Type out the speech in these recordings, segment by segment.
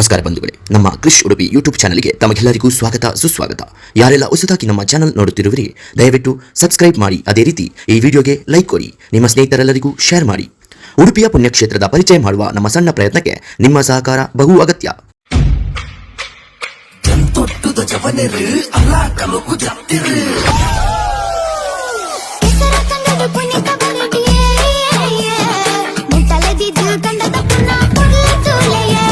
ನಮಸ್ಕಾರ ಬಂಧುಗಳೇ, ನಮ್ಮ ಕ್ರಿಶ್ ಉಡುಪಿ ಯೂಟ್ಯೂಬ್ ಚಾನಲ್ಗೆ ತಮಗೆಲ್ಲರಿಗೂ ಸ್ವಾಗತ ಸುಸ್ವಾಗತ. ಯಾರೆಲ್ಲ ಹೊಸದಾಗಿ ನಮ್ಮ ಚಾನಲ್ ನೋಡುತ್ತಿರುವಿರಿ, ದಯವಿಟ್ಟು ಸಬ್ಸ್ಕ್ರೈಬ್ ಮಾಡಿ. ಅದೇ ರೀತಿ ಈ ವಿಡಿಯೋಗೆ ಲೈಕ್ ಕೊಡಿ, ನಿಮ್ಮ ಸ್ನೇಹಿತರೆಲ್ಲರಿಗೂ ಶೇರ್ ಮಾಡಿ. ಉಡುಪಿಯ ಪುಣ್ಯಕ್ಷೇತ್ರದ ಪರಿಚಯ ಮಾಡುವ ನಮ್ಮ ಸಣ್ಣ ಪ್ರಯತ್ನಕ್ಕೆ ನಿಮ್ಮ ಸಹಕಾರ ಬಹು ಅಗತ್ಯ. ಹೆಸರ ಕಂಡಡು ಪುನೀತ ಬರಟಿಯೇ, ಮುಟ್ಟಲದಿದ್ದು ಕಂಡದ ಪುನಃ ಪೊರ್ಲು ತೂಲೆಯೇ.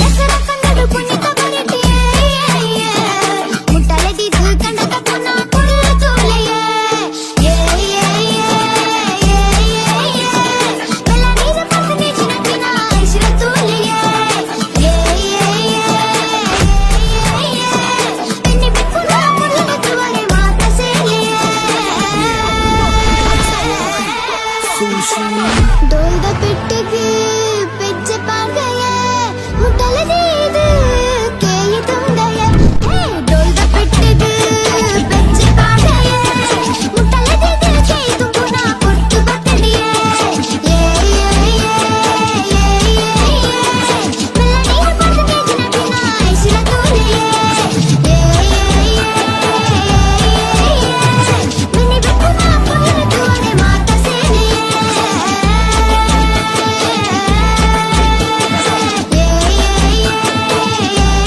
ಹೆಸರ ಕಂಡಡು ಪುನೀತ ಬರಟಿಯೇ, ಮುಟ್ಟಲದಿದ್ದು ಕಂಡದ ಪುನಃ ಪೊರ್ಲು ತೂಲೆಯೇ. ಏ ಏ ಏ ಏ, ಬೆಲ್ಲ ನೀರು ಪಸನೆ ಚಿನಕಿನ ಐಶ್ವರ ತೂಲೆಯೇ. ಏ ಏ ಏ, ಬೆನ್ನಿ ಬೆಕ್ಕುನ ಪೊರ್ಲು ತುವರೆ ಮಾತ ಸೇಲೆಯೇ. ಡೋಲ್ದ ಪೆಟ್ಟಿಗೆ ಪೆಜ್ಜೆ ಪಾಡ್ದಯ, ಮುಟ್ಟಲದೀದು ಕೇಯಿ ತುಂದಯ. ಹೇ, ಡೋಲ್ದ ಪೆಟ್ಟಿಗೆ ಪೆಜ್ಜೆ ಪಾಡ್ದಯ, ಮುಟ್ಟಲದೀದು ಕೇಯಿ ತುಂಬುನ ಪೊರ್ತು ಬತ್ತಡಿಯೇ. ಏ ಏ ಏ ಏ, ಮೆಲ್ಲ ನೀರು ಪಾಡ್ದು ಜಿನಪಿನ ಐಸಿರ ತೂಲೆಯೇ. ಏ ಏ ಏ, ಬೆನ್ನಿ ಬೆಕ್ಕುನ ಪೊರ್ಲು ತುವರೆ ಮಾತ ಸೇಲೆಯೇ. ಏ ಏ ಏ.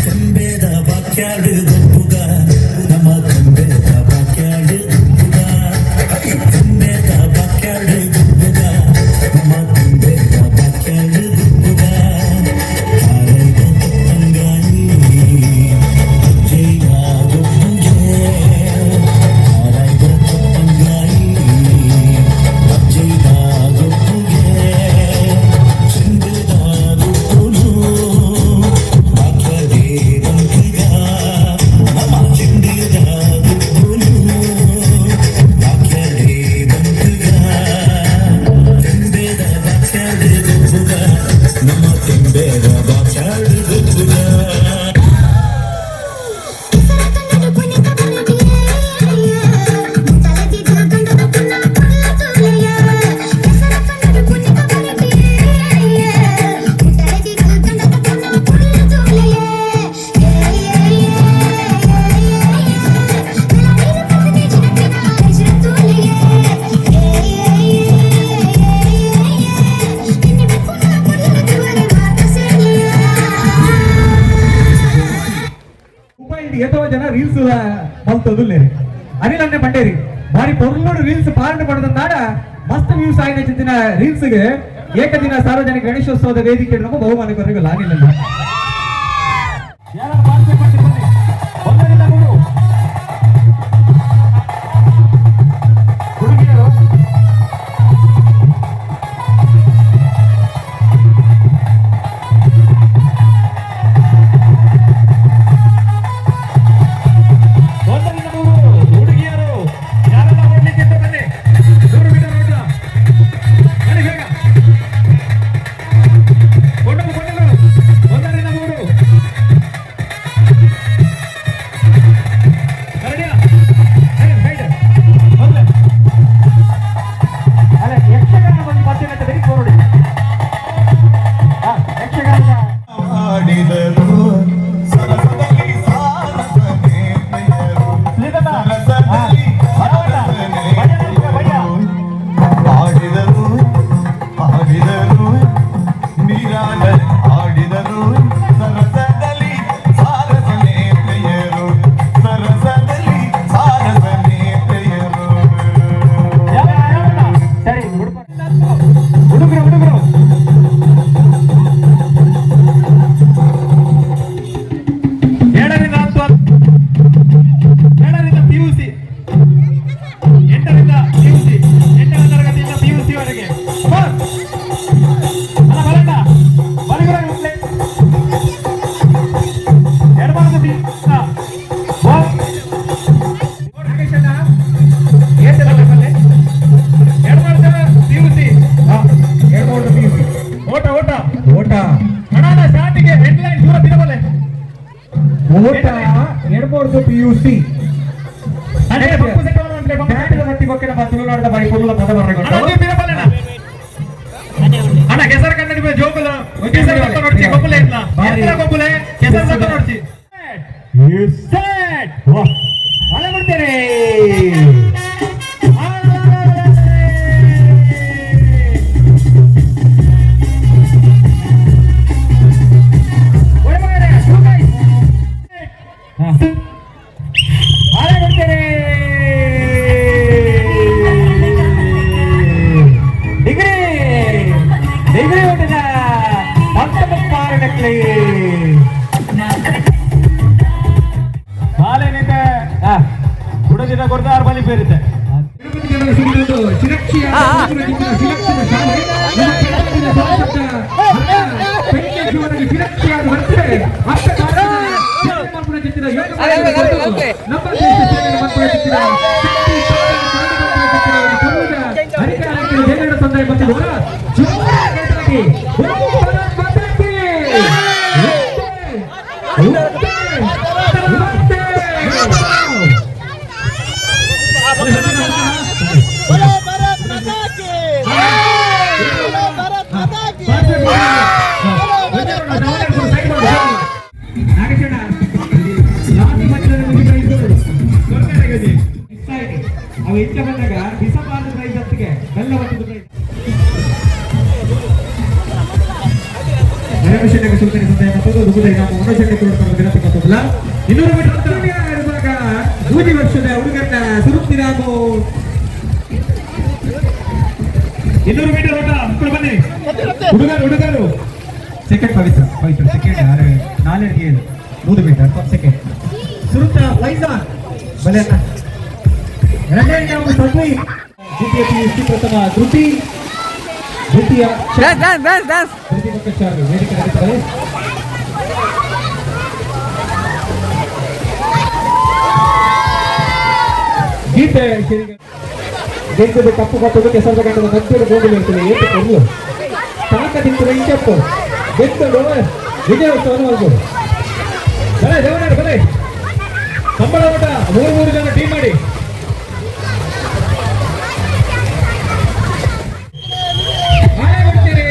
ತುಂಬೆದ ಬಾಕ್ಯಾಡು ಗೊಬ್ಬುಗ, ನಮ್ಮ ತುಂಬೆದ ಬಾಕ್ಯಾಡು ಗೊಬ್ಬುಗ. ತುಂಬೆದ ಬಾಕ್ಯಾಡು ಗೊಬ್ಬುಗ, ನಮ್ಮ ತುಂಬೆದ ಬಾಕ್ಯಾಡು ಗೊಬ್ಬುಗ. ಹಾರೈದ ತಂಗಾಯಿ ಅಜ್ಜಯ್ಯ ಗೊಬ್ಬುಗೆ, ಹಾರೈದ ತಂಗಾಯಿ ಅಜ್ಜಯ್ಯ ಗೊಬ್ಬುಗೆ. ಚೆಂದದ ಗೊಬ್ಬುನು ಬಾಕ್ಯಾಡೆ ಬಂಕುಗ, ನಮ್ಮ ಚೆಂಡಿದ ಗೊಬ್ಬುನು ಬಾಕ್ಯಾಡೆ ಬಂಕುಗ. ತುಂಬೆದ ಬಾಕ್ಯಾಡು ಗೊಬ್ಬುಗ, ನಮ್ಮ ತುಂಬೆದ ಬಾಕ್ಯಾಡು ಗೊಬ್ಬುಗ. ಹೆಸರ ಕಂಡಡು ಪುನೀತ ಬರಟಿಯೇ, ಮುಟ್ಟಲದಿದ್ದು ಕಂಡದ ಪುನಃ ಪೊರ್ಲು ತೂಲೆಯೇ. ಹೆಸರ ಕಂಡಡು ಪುನೀತ ಬರಟಿಯೇ, ಮುಟ್ಟಲದಿದ್ದು ಕಂಡದ ಪುನಃ ಪೊರ್ಲು ತೂಲೆಯೇ. ಏ ಏ ಏ, ಬೆಲ್ಲ ನೀರು ಪಸನೆ ಜಿನಪಿನ ಐಸಿರ ತೂಲೆಯೇ. ಏ ಏ ಏ, ಬೆನ್ನಿ ಬೆಕ್ಕುನ ಏತೋ ಜನ ರೀಲ್ಸ್ ಮಲ್ತೊದುಲ್ಲೇರಿ. ಅನಿಲ್ ಅಣ್ಣೆ ಪಂಡೇರಿ ಬಾರಿ ಪೊರ್ಲುಡು ರೀಲ್ಸ್ ಪಾಲನೆ ಪಡೆದಂದಾಡ ಮಸ್ತ್ ವ್ಯೂಸ್ ಆಯಿನ ಚಿಂತಿನ ರೀಲ್ಸ್ಗೆ ಏಕದಿನ ಸಾರ್ವಜನಿಕ ಗಣೇಶೋತ್ಸವದ ವೇದಿಕೆ ನಮ್ಮ ಬಹುಮಾನ ಕೊರಗಲ್ಲ ಅನಿಲ್ ಅಣ್ಣ. ಯಾರು ಪಾರ್ಟಿಸಿಪೇಟ್ ಮಾಡ್ತೀರಿ ಬನ್ನಿ. ಒಂದರಿಂದ ಮೂರು ಹುಡುಗಿಯರು. ಒಂದರಿಂದ ಮೂರು ಹುಡುಗಿಯರು ಯಾರೆಲ್ಲ ಓಡ್ಲಿಕ್ಕಿಂತ ಬನ್ನಿ. 100 ಮೀಟರ್ ಓಟ, ಬನ್ನಿ ಬೇಗ. ಕೊಂಡೋಗು ಕೊಂಡೋಗು. ಒಂದರಿಂದ ಮೂರು ಕರಡಿಯ. ಹೇ, ಸೈಡ್. ಮೊದ್ಲು. ಅಲ್ಲ, ಯಕ್ಷಗಾನ ಒಂದು ಪದ್ಯ ಅಂತ ಬರೀ ಕೋರುಡಿ. ಯಕ್ಷಗಾನದ ಆಡಿದರು ಸರಸದಲ್ಲಿ ಸಾರಸನೆ ಪ್ರಿಯರು, ಸರಸದಲ್ಲಿ ಸಾರಸನೆ ಪ್ರಿಯರು. ಆಡಿದರು ಆಡಿದರು ನೀರಾಡ ಆಡಿದರು ಸರಸದಲ್ಲಿ ಸಾರಸನೆ ಪ್ರಿಯರು, ಸರಸದಲ್ಲಿ ಸಾರಸನೆ ಪ್ರಿಯರು. ಸರಿ, ಹುಡುಗರು ಹುಡುಗರು 7ರಿಂದ 10, 7ರಿಂದ ಪಿಯುಸಿ, 8ರಿಂದ ಪಿಯುಸಿ, 8ನೇ ತರಗತಿಯಿಂದ ಪಿಯುಸಿ ವರೆಗೆ. ಅಲ್ಲ ಬರಣ್ಣ ಬಲಿಗುರ ಎಡಬಾರದು. ನಾಗೇಶಣ್ಣ, ಏತಲ್ಲ ಬಲ್ಲೆ? ಎಡಬಾರ್ದು ಪಿಯುಸಿ. ಎರಡು P U C. ಓಟ ಓಟ. ಓಟ. ಹಣದ ಶಾಟಿಗೆ ಹೆಡ್ಲೈನ್ ದೂರ ತಿರಬಲೆ. ಓಟ ಎಡ್ಮೂರ್ದು P U C. ಅದೇ ಪಂಪು ಸೆಟ್ ಅಂದ್ರೆ ಪಂಪು ಸೆಟ್. ಬ್ಯಾಂಡ್ ಮತ್ತಿ ಬೊಕ್ಕಿನ ತುಳುನಾಡದ ಬಾರಿ ಪೊರ್ಲುದ ಪದ ಬರ್ರೆ. ಅಣ್ಣ ತಿರಬಲೆಣ್ಣ. ಅಣ್ಣ ಕೆಸರು ಕನ್ನಡಿ ಜೋಕುಲ ಕೆಸರು ಲಕ್ಕ ನೋಡ್ಚಿ ಗೊಬ್ಬುಲೆ ಇಲ್ಲ ಎತ್ತರ ಗೊಬ್ಬುಲೆ ಕೆಸರು ಲಕ್ಕ ನೋಡ್ಚಿ. ಸೆಟ್ ಮಳೆ ಬಿಡ್ತೇನೆ. ಮಳೆ ಬಿಡ್ತೇನೆ. ಡಿಗ್ರಿ ಡಿಗ್ರಿ ಹೊಟ್ಟದ ಪಂಚಮ. ಬಾಲೇನಿದೆ ಹುಡುಗಿನ ಕೊಡ್ತಾರ ಬಲಿ ಬೇರಿದೆ. ತಿರುಪತಿ ಜನರ ಸುರಿದು ಶಿರಕ್ಷಿಯ ಶಿರಕ್ಷಿನ ಶಾಲೆ ನಮ್ಮ ಕರ್ನಾಟಕದ ಸ್ವಾತಂತ್ರ್ಯ ಪೆಂಕೆ ಜೀವನದಲ್ಲಿ ಶಿರಕ್ಷಿಯಾದ ವರ್ತನೆ ಅಷ್ಟ ಮನ್ಪುರ ಜಿತ್ತಿನ ಯೋಗ ನಮ್ಮ ದೇಶ ಸೇವೆಯನ್ನು ಮನ್ಪುರ ಜಿತ್ತಿನ ಶಕ್ತಿ ಸಾಧನೆ ಸಾಧನೆ ಮನ್ಪುರ ಜಿತ್ತಿನ ಒಂದು ಪೂರ್ವದ ಅಧಿಕಾರಕ್ಕೆ ದೇವೇಂದ್ರ ತೊಂದರೆ ಬಂದಿರುವ ಜೋರಾಗಿ ಉತ್ತರ ಪದ್ಧತಿ. ಉತ್ತೆ, ಉತ್ತೆ, ಉತ್ತೆ. बोलो भारत माता की, बोलो भारत माता की, बोलो भारत माता की. ನಾಗೇಶಣ್ಣ, ಲಾಸ್ಟ್ ಮಟ್ಟದಲ್ಲಿ ಮುಗಿ ಪ್ರೈಸ್ ಅವು ಇಂಚ ಬಂದಾಗ ಬಿಸಬಾರದ ಪ್ರೈಸ್ ಅಂತಿಗೆ ಬೆಲ್ಲ ಬಟ್ಟದ ಪ್ರೈಸ್. ನರವಿಷಯಕ್ಕೆ ಸುಲ್ತಾನಿ ಸಂದಾಯ ಮತ್ತೊಂದು ದುಗುದ ಇನಾಮು ಮನೋಜನ್ಯ ತುಳುಕನ್ನು ವಿನಂತಿ ಮತ್ತೊಂದಲ್ಲ. 200 ಮೀಟರ್ ಅಂತರ ಇರುವಾಗ ಮೂಜಿ ವರ್ಷದ ಹುಡುಗನ್ನ ಸುರುಪ್ತಿರಾಮು. 200 ಮೀಟರ್ ಓಟ ಮಕ್ಕಳು ಬನ್ನಿ. ಹುಡುಗರು ಹುಡುಗರು ಸೆಕೆಂಡ್ ಪವಿತ್ರ ಪವಿತ್ರ ಸೆಕೆಂಡ್ 4 7 100 ಮೀಟರ್ ಸೆಕೆಂಡ್ ಸುರುತ್ತ ಫೈಜಾನ್ ಬಲೆ ಅಣ್ಣ. ಎರಡನೇ ನಾವು ಸದ್ವಿ ದ್ವಿತೀಯ P U C ಪ್ರಥಮ ಧೃತಿ, ದ್ವಿತೀಯ dance dance dance. ಧೃತಿ ಬೊಕ್ಕಚಾರ್ಲು ವೇದಿಕೆ ನಡೆಯುತ್ತಾರೆ. ಗೀತೆ ಗೆದ್ದದ ಕಪ್ಪು ಕಪ್ಪು ಕೆಸರದ ಗಂಡದ ಮಧ್ಯದ ಗೋಂದಲು ಇರ್ತದೆ. ಏಟು ಕೊಡ್ಲು ತಾಕದಿತ್ತು ಇಂಚಪ್ಪು ಗೆದ್ದಡು ವಿಜಯೋತ್ಸವವನ್ನು ಮಾಡ್ಬೋದು. ಬಲೆ ದೇವನಾಡು ಬಲೆ. ಕಂಬಳ ಓಟ ಮೂರು ಮೂರು ಜನ ಟೀಮ್ ಮಾಡಿ. ಹಾಳೆ ಬಿಡ್ತೀರಿ.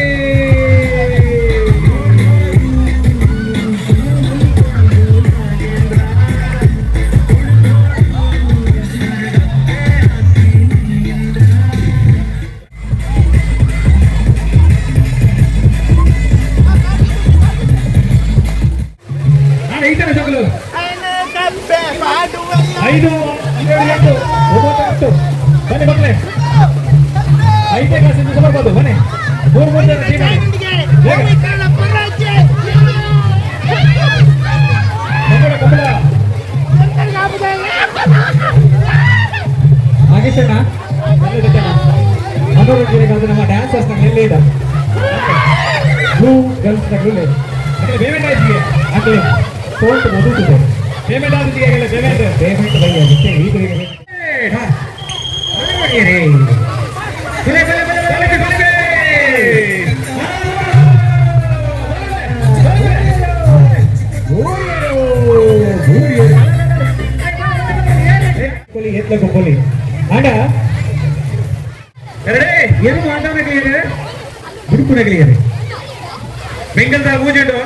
ನಾನು ಈತನ ಜೋಗಲು. 5 7 8 9 10 ಬನ್ನಿ ಮಕ್ಕಳೇ 5ನೇ ಕ್ಲಾಸ್ ಇಂದ ಬರ್ಬೋದು ಬನ್ನಿ 3 3 ಜನ ಟೀಮ್ ಕಂಬಳ ಕಂಬಳ ನಾಗೇಶಣ್ಣ ಮನೋರಂಜನೆಗಾದ ನಮ್ಮ ಡ್ಯಾನ್ಸರ್ಸ್ ಎಲ್ಲಿ ಇದೆ ಬ್ಲೂ ಗರ್ಲ್ಸ್ ನಗಲು ಪೇಮೆಂಟ್ ಆಯ್ತು ಆಗಲಿ ತೋಟ ಓದುತ್ತಿದೆ ಪೇಮೆಂಟ್ ಆಗಿದೆ ಪೇಮೆಂಟ್ ಪೇಮೆಂಟ್ ಬೈ ಆಗುತ್ತೆ ಈಗ ಬಲೆ ಬಲೆ ಬಲೆ ಬಲೆ ಬಲೆ ಎತ್ಲ ಕೊಲಿ ಆಡ ಏನು ಮಾತಾಡಕ್ಲಿಯರೆ ಹುಡುಕುನಗಲಿಯರೆ ಬೆಂಗಲ್ದ ಮೂಜೆಂಡು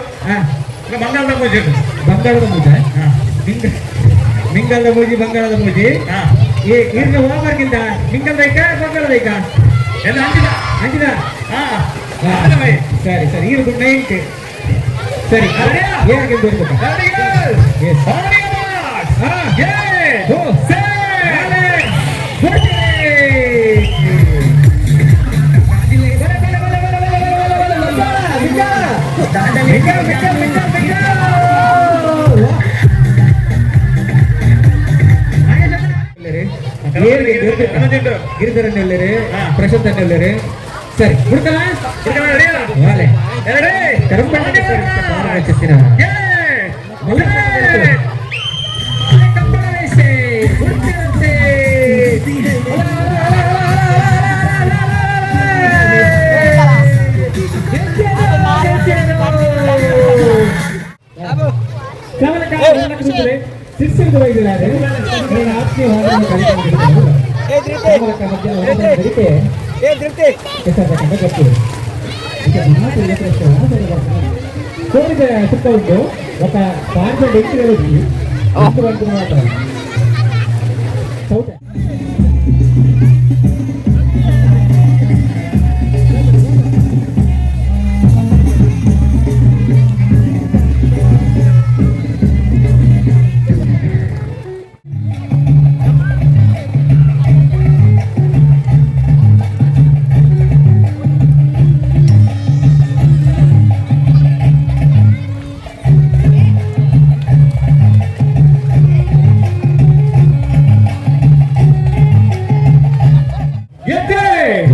ಬಂಗಾಳದ ಮೂಜೆಂಡು ಬಂಗಾಳದ ಮೂಜ ಮಿಂಗಲ್ದ ಮೂಜಿ ಬಂಗಾಳದ ಮೂಜಿ ಏ ಇರ್ನ ಹೋಗ್ಬರ್ಕಿಂತ ಮಿಂಗಲ್ದ ಐಕ ಬಂಗಾಳದ ಐಕ ಎಲ್ಲ ಅಂಜಿದ ಅಂಜಿದ ಸರಿ ಸರಿ ಇರು ಗುಡ್ ನೈಟ್ ಸರಿ ಏನಾಗಿ ಬರ್ಬೇಕು ಗಿರಿಧರನ್ ಎಲ್ಲರೇ ಪ್ರಶಾಂತ್ ಎಲ್ಲರೇ ಸರಿ ಬಿಡ್ತಲ್ಲ ಕೋರಿದ ಸುತ್ತ ಉಂಟು ఒక ಪಾರ್ಸಲ್ ಎಂಟು ಸೌತೆ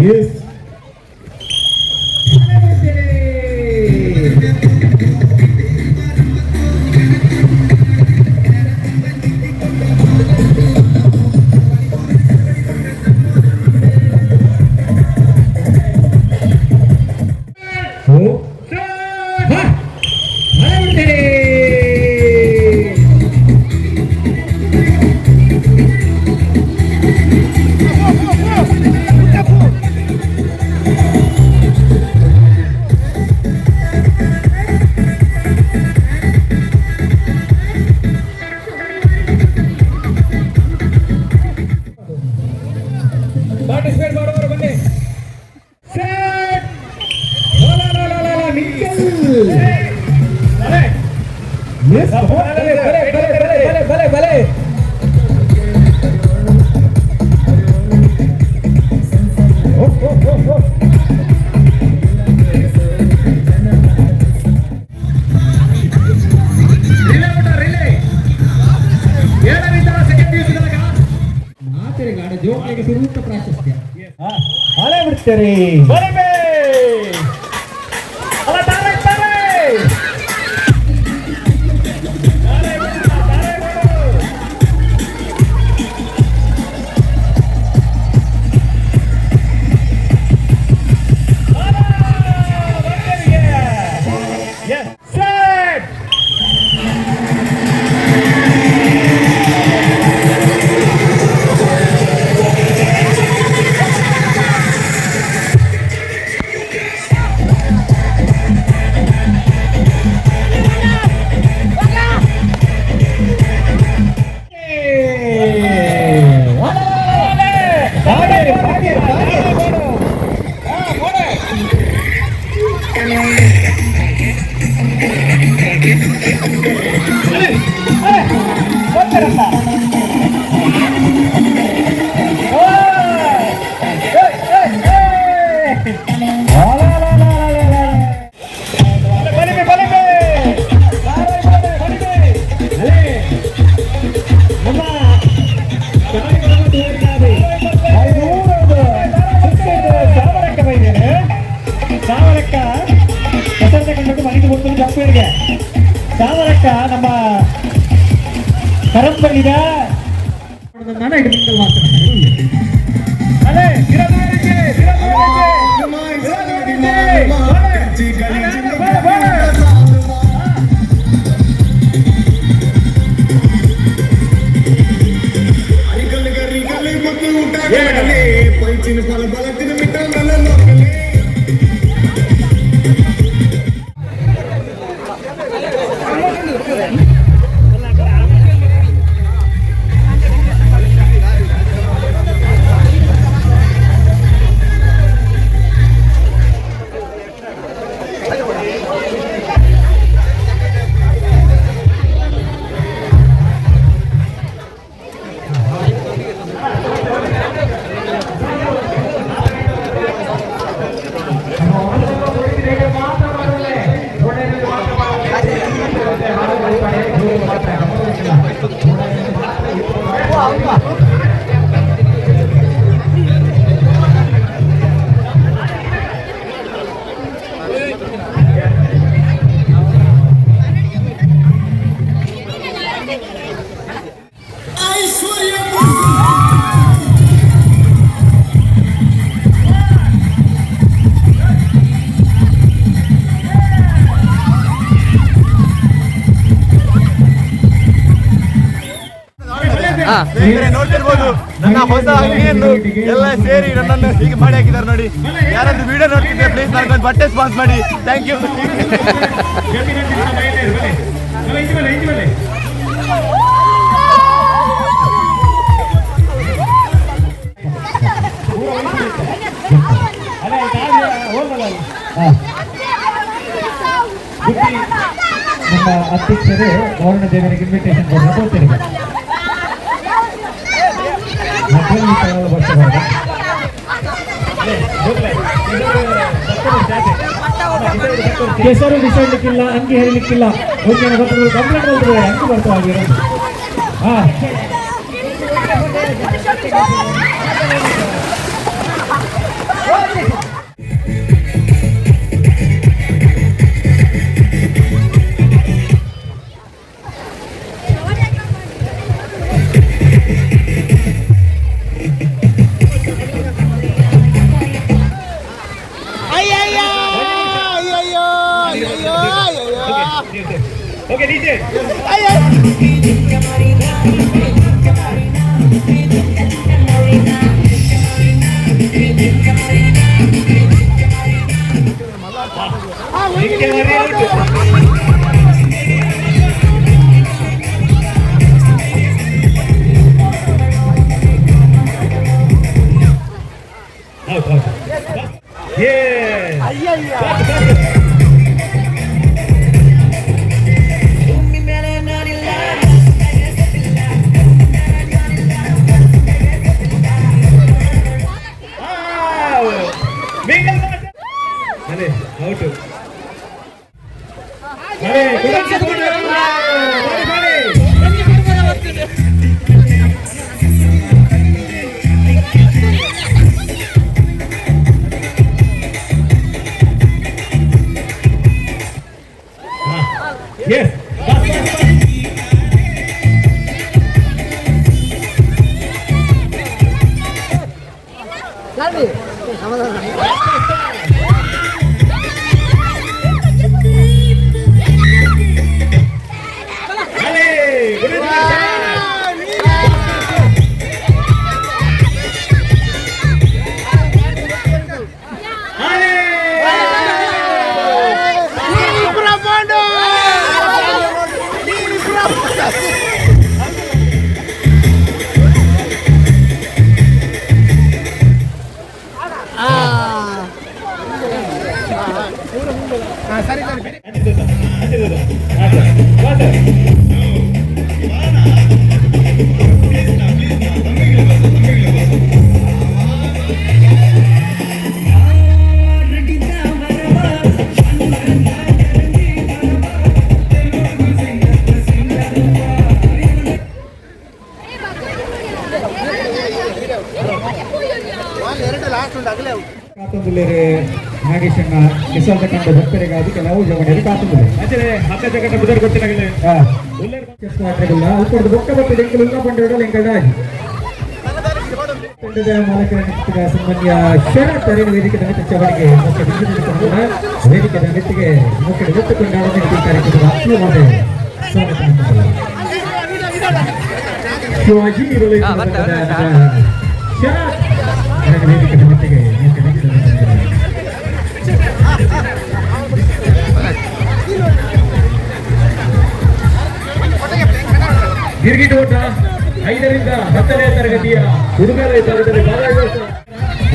Yes. Participate ಮಾಡುವವರು ಬನ್ನಿ. ಸೆಟ್. ಬಲೆ ಬಲೆ ಬಲೆ ಬಲೆ ಬಲೆ. ಓ ಓ ಓ ಓ. ರಿಲೇ ಊಟ ರಿಲೇ. ಏಳರಿಂದ ಸೆಕೆಂಡ್ ಪಿಯುಸಿ ತನಕ. ಮಾತೆರೆಗಾಡ ಜೋಕ್ಲೆಗೆ ಸುರೂತ ಪ್ರಾಶಸ್ತ್ಯ. ಹಳೆ ಬಿಡ್ತಾರೆ. ಬರಬೇ. ಅಲ್ಲ ತಾರೆ ತಾರೆ. ತಾರೆ ತಾರೆ ಕೊಡು. Yes. Set. ಕಂಡಕ್ಕೆ ಮನೆಗೆ ಕೊಡ್ತಾರೆ ಜಪ್ಪೇರಿಗೆ ಚಾಮರಕ್ಕ ನಮ್ಮ ಕರಂಬಳ್ಳಿದ ನಾನು ಇಟ್ಟು ಅಲೇ ಸ್ನೇಹಿತರೆ ನೋಡ್ತಿರ್ಬೋದು, ನನ್ನ ಹೊಸ ಅಂಗಿಯನ್ನು ಎಲ್ಲ ಸೇರಿ ನನ್ನನ್ನು ಹೀಗೆ ಮಾಡಿ ಹಾಕಿದ್ದಾರೆ ನೋಡಿ. ಯಾರಾದ್ರೂ ವಿಡಿಯೋ ನೋಡ್ತಿದ್ರೆ ಪ್ಲೀಸ್ ನನಗೊಂದು ಬಟ್ಟೆ ಸ್ಪಾನ್ಸ್ ಮಾಡಿ. Thank you. ನಮ್ಮ ಅಧ್ಯಕ್ಷರು ವರುಣ ದೇವರಿಗೆ ಇನ್ವಿಟೇಷನ್ ಕೊಡೋದು ಕೆಸರು ಬಿಸಾಡ್ಲಿಕ್ಕಿಲ್ಲ, ಅಂಗಿ ಹರಿಲಿಕ್ಕಿಲ್ಲ. ಒಂದಿನ ಬರ್ತದೆ ಕಂಪ್ಲೇಂಟ್ ಬರ್ತದೆ, ಅಂಗಿ ಬರ್ತವೆ. ಹಾ ಓಕೆ ಡಿಜೆ. ಔಟ್. Yes. ಕಾತೊಂದುಲ್ಲೇರು ನಾಗೇಶಣ್ಣ ಕೆಸಲ್ದ ಕಂಡ ಭಕ್ತರಿಗಾಗಿ ಕೆಲವು ಜವಣೆಯಲ್ಲಿ ಕಾತುಂದಿದೆ. ಅಂಚನೆ ಹತ್ತ ಜಗತ್ತ ಬುದರ್ ಗೊತ್ತಿನಾಗಲೇ. ಅಲ್ಪಡ್ದು ಬೊಕ್ಕ ಬತ್ತದ ಎಂಕಲ್ ಉಲ್ಲ ಪಂಡ ಎಂಕಲ್ ತಂಡದ ಮಾಲಕರ ಸನ್ಮಾನ್ಯ ಶರತ್ ಅರಿನ ವೇದಿಕೆ ಮಿತ್ರ ಚವರಿಗೆ ಮುಖ್ಯ ಬಿಂದು ವೇದಿಕೆ ಮಿತ್ತಿಗೆ ಮುಖ್ಯ ಗೊತ್ತುಕೊಂಡಾಡೋದು ಈ ಕಾರ್ಯಕ್ರಮದ ಆತ್ಮೀಯವಾದ ಸ್ವಾಗತ ಮಾಡಿಕೊಳ್ಳಿ. ಶಿವಾಜಿ ಶರತ್ ಅರಿನ ವೇದಿಕೆ ಮಿತ್ತಿಗೆ ಮುಖ್ಯ ಬಿಂದು. ಗಿರ್ಗಿಟ್ ಓಟ 5ರಿಂದ 10ನೇ ತರಗತಿಯ ಹುಡುಗರ ವಿಭಾಗದಲ್ಲಿ ಭಾಗವಹಿಸುವ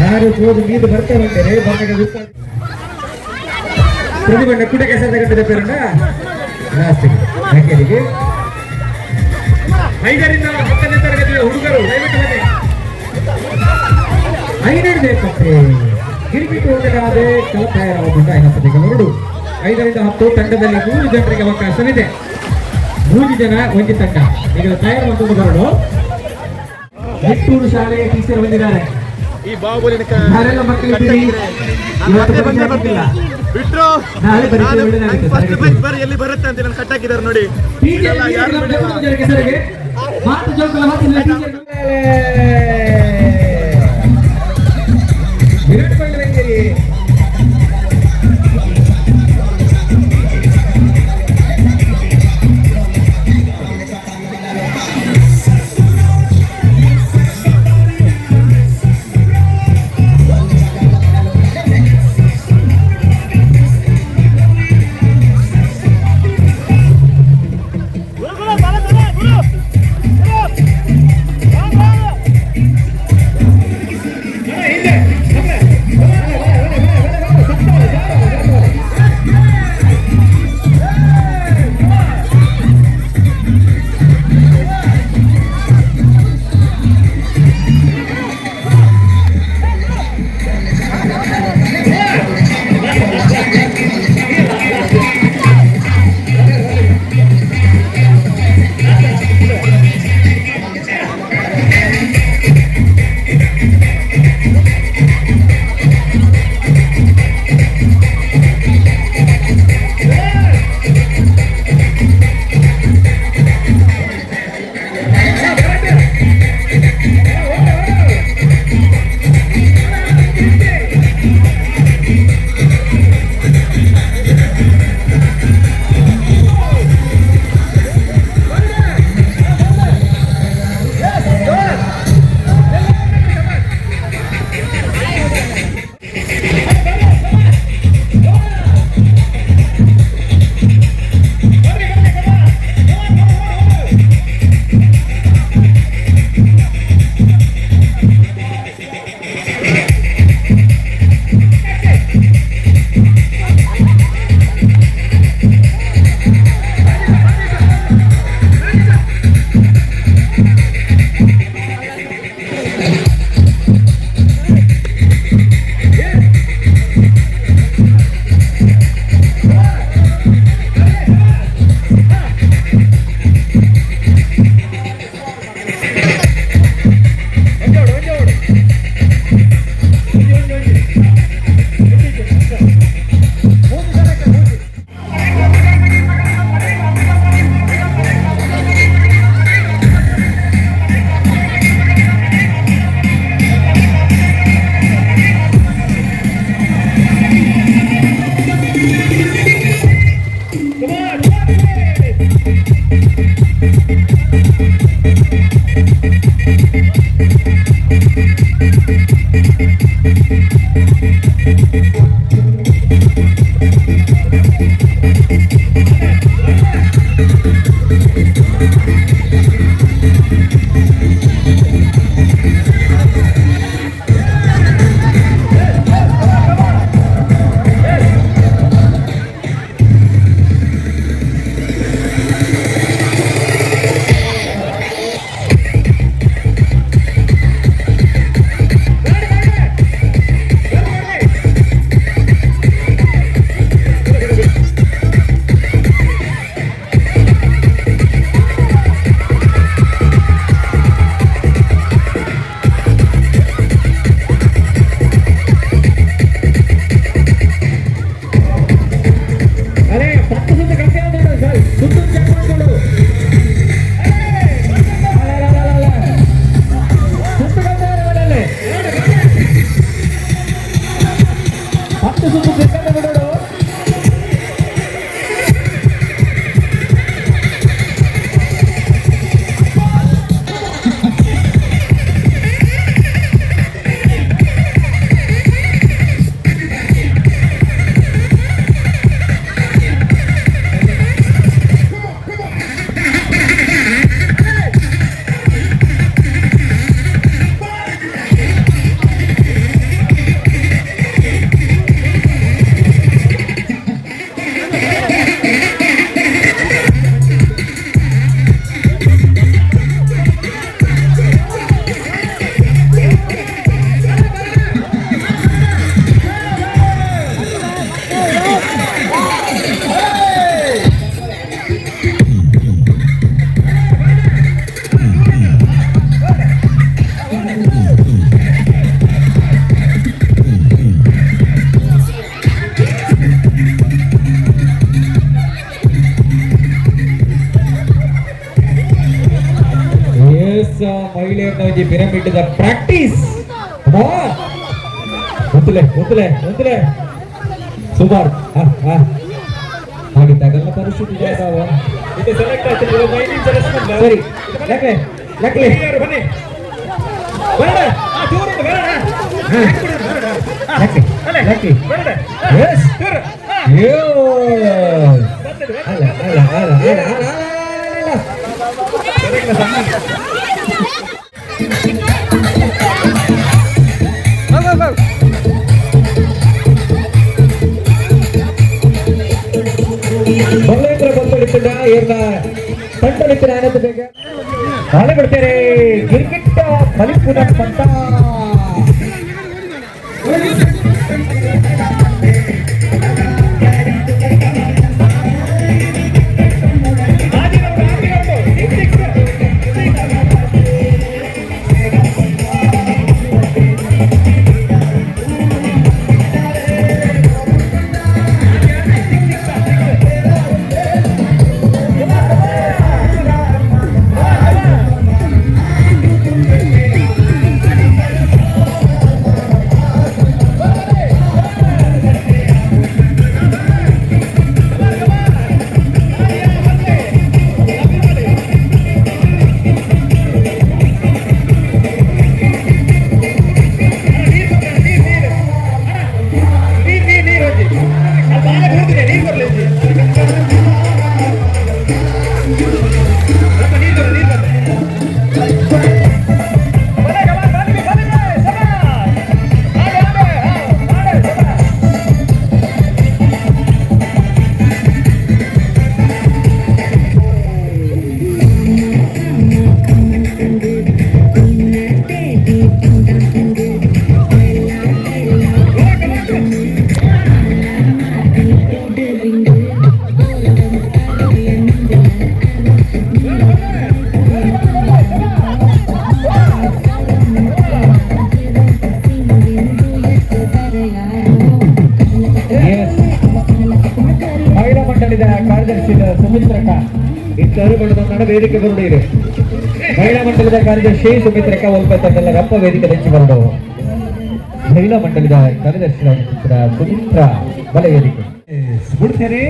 ಯಾರು ಹೋದು ಮೀದು ಬರ್ತಾರೆ ಬಂದಾಗ ಪ್ರತಿಬಣ್ಣ ಕುಡ ಕೆಸರ ಗಂಟದ ಪೇರಣ್ಣ ಲಾಸ್ಟಿಗೆ ಯಾಕೆರಿಗೆ 5ರಿಂದ 10ನೇ ತರಗತಿಯ ಹುಡುಗರು ದಯವಿಟ್ಟು ಬನ್ನಿ. ಐನೂರು ಬೇಕಂತೆ ಗಿರಿಗಿಟ್ಟು ಹೋಗಲಾದೆ ಕಲತಾಯರಾಗುತ್ತ ಐನಪ್ಪತ್ತಿಗೆ 5ರಿಂದ 10 ತಂಡದಲ್ಲಿ 3 ಜನರಿಗೆ ಅವಕಾಶವಿದೆ. 3 ಜನ ಒಂದು ತಂಡ. ಈಗ ತಯಾರು ಮಾಡ್ಕೊಂಡು ಬರೋಣ. ನಿಟ್ಟೂರು ಶಾಲೆಯ ಟೀಚರ್ ಬಂದಿದ್ದಾರೆ. ಈ ಬಾಹುಬಲಿನ ಯಾರೆಲ್ಲ ಮಕ್ಕಳಿದ್ದೀರಿ? ನಾನು ಮತ್ತೆ ಬಂದೇ ಬರ್ತಿಲ್ಲ ಬಿಟ್ರು. ನಾಳೆ ಪರೀಕ್ಷೆ ಒಳ್ಳೆದಾಗುತ್ತೆ. ಫಸ್ಟ್ ಬೆಂಚ್ ಬರ್ ಎಲ್ಲಿ ಬರುತ್ತೆ ಅಂತ ನಾನು ಕಟ್ಟಾಕಿದ್ದಾರೆ ನೋಡಿ. ಟೀಚರ್ ಇದೆಲ್ಲ ಯಾರು ಬಿಡಲ್ಲ. ಸರಿಗೆ ಮಾತು ಜೋಕುಲ ಮಾತಿಲ್ಲ ಟೀಚರ್. ವಿರಾಟ್ ಕೊಹ್ಲಿ ಬಂದಿರಿ. S ಮಹಿಳೆಯರನ್ನ ಒಂಜಿ pyramid the practice ಗೊತ್ತಲೆ ಗೊತ್ತಲೆ ಗೊತ್ತಲೆ ಸುಮಾರು ಹಾಗೆ ತಗಲ್ಲ ಪರಿಸ್ಥಿತಿ ಜಾಗವ. ಇದು ಸೆಲೆಕ್ಟ್ ಆಯ್ತು ಒಂದು 5 ನಿಮಿಷ ರೆಸ್ಟ್ ಮಾಡ್ಲಾ? ಸರಿ ಲಕ್ಲೆ ಲಕ್ಲೆ ಹಿರಿಯರು ಬನ್ನಿ ಬೇಡ ಆ ಚೂರು ಉಂಟು, ಬೇಡ ಲಕ್ಲೆ ಲಕ್ಲೆ ಬೇಡ ಎಸ್ ಚೂರು ಎಸ್ ಅಲ್ಲ ಅಲ್ಲ ಅಲ್ಲ ಅಲ್ಲ ಅಲ್ಲ ಅಲ್ಲ ಬಲ್ಲೇಂದ್ರ ಬಂದಡಿಸಿದ ಏರ್ನ ತಂಡಲಿಕ್ಕಿನ ಆನಂದ ಬೇಗ ಹಾಳೆ ಬಿಡ್ತಾರೆ ಗಿರ್ಗಿಟ್ಟ ಬಲಿಪುನ ಪಂತ ನೀರು ನೀರು ನೀರು ಹೋಗಿ ಬಾಳೆ ಬಿಡ್ತೀನಿ ನೀರು ಬರಲಿ ನೀರು ಬರಲಿ ನೀರು ಬರಲಿ ಎಸ್ ಮಹಿಳಾ ಮಂಡಳಿದ ಕಾರ್ಯದರ್ಶಿ ಸುಮಿತ್ರಕ ಇಬ್ಬರು ಬಡದ ವೇದಿಕೆ ಬರುಡಿರಿ. ಮಹಿಳಾ ಮಂಡಲದ ಕಾರ್ಯದರ್ಶಿ ಸುಮಿತ್ರಕ ಒಲ್ಪ ತಂಡಲ ರಪ್ಪ ವೇದಿಕೆ ದಂಚಿ ಬರಡು. ಮಹಿಳಾ ಮಂಡಲದ ಕಾರ್ಯದರ್ಶಿ ಸುಮಿತ್ರ ಬಲ ವೇದಿಕೆ ಬಿಡ್ತೇನೆ.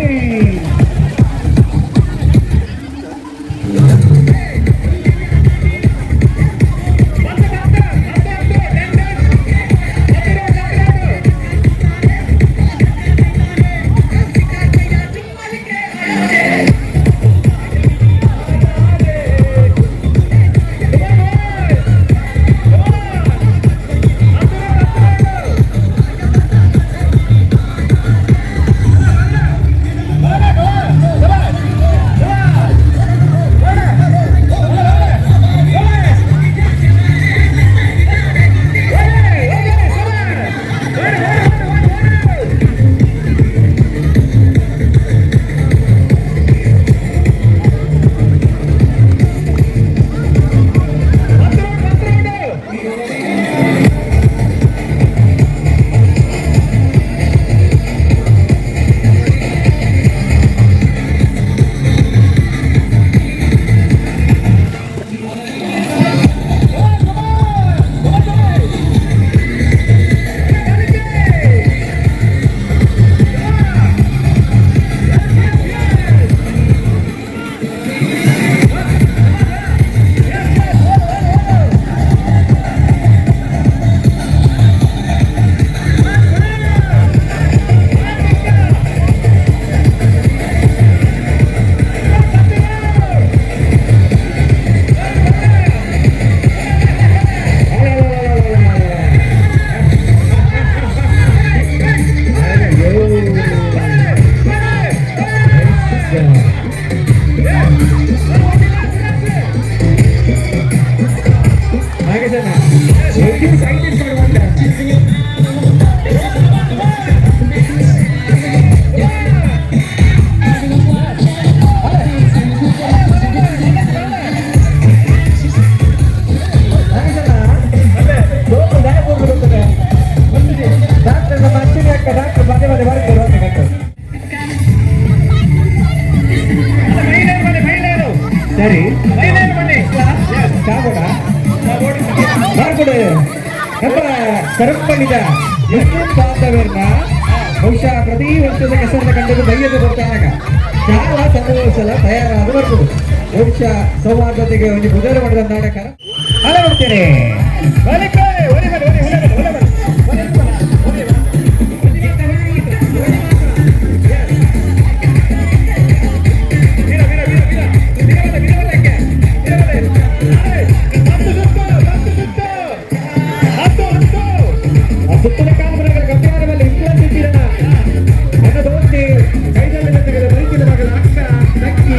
ಸರಿ ಮಹಿಳೆಯರು ಬನ್ನಿ ಚಾಗೋಡ. ಬರ್ಕೊಡು ನಮ್ಮ ಕರಂಪಳ್ಳಿದ ಮುಸ್ಲಿಂ ಬಾಂಧವರನ್ನ ಬಹುಶಃ ಪ್ರತಿ ವರ್ಷದ ಕೆಸರಿನ ಕಂಡದ್ದು ಬೈಯದು ಬರ್ತಾನಾಗ ಶಾಲಾ ಸಲ ತಯಾರಾದ ಬರ್ಬೋದು. ಬಹುಶಃ ಸೌಹಾರ್ದತೆಗೆ ಒಂದು ಗುಜರ ಮಾಡಿದ ನಾಟಕ ಅಲ್ಲ ಬರ್ತೇನೆ. ಸುತ್ತಲ ಕಾಲುಗಳ ಗಮ್ಯಾರದಲ್ಲಿ ಇಟ್ಕೊಂಡಿದ್ದೀರಣ ನನ್ನ ದೋಸ್ತಿ ಕೈದಲ್ಲಿ ಬೈಕಿನ ಮಗಳ ಅಕ್ಕ ನಕ್ಕಿ.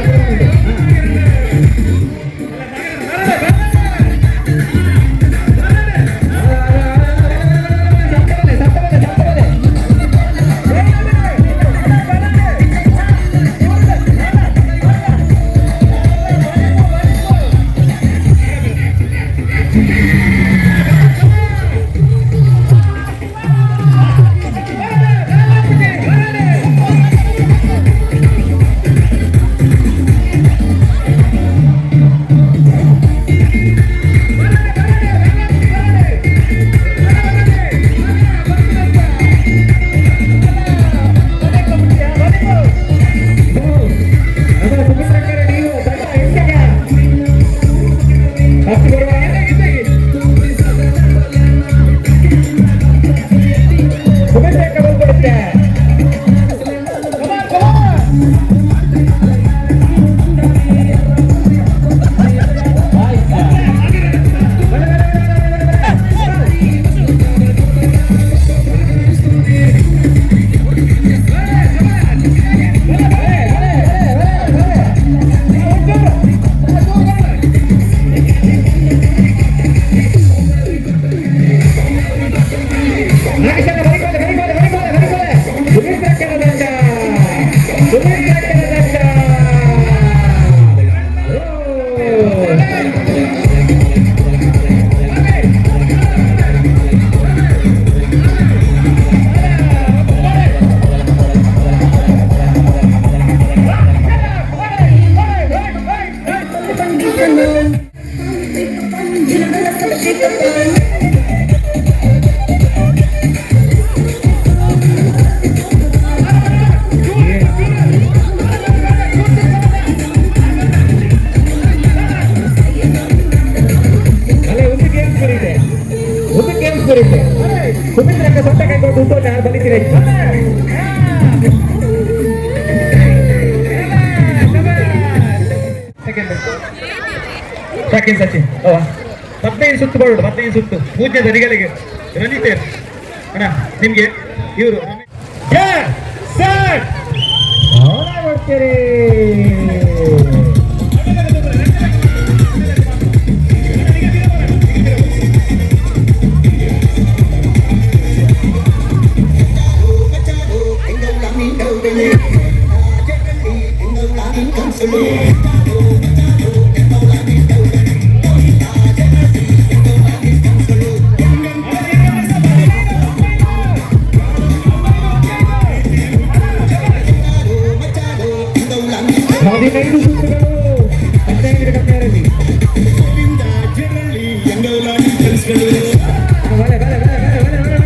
ಸುಮಿತ್ರಕ್ಕ ಸೊಟ್ಟ ಕೈಕೊಂಡು ಉಂಟು ನಾನು ಬಲಿತೀರಿ. ಸಚಿನ್ ಸಚಿನ್ ಓ 15 ಸುತ್ತು ಬರೋಡು, 15 ಸುತ್ತು ಪೂಜ್ಯ ದನಿಗಳಿಗೆ ರಂಜಿತೇರ್ ಅಣ್ಣ ನಿಮ್ಗೆ ಇವರು ಮಾಡ್ತೀರಿ. ಹದಿನೈದು ಸುತ್ತುಗಳು 15 ಕಮ್ಮಿಯಲ್ಲಿ. ಬಲೆ ಬಲೆ ಬಲೆ ಬಲೆ ಬಲೆ ಬಲೆ.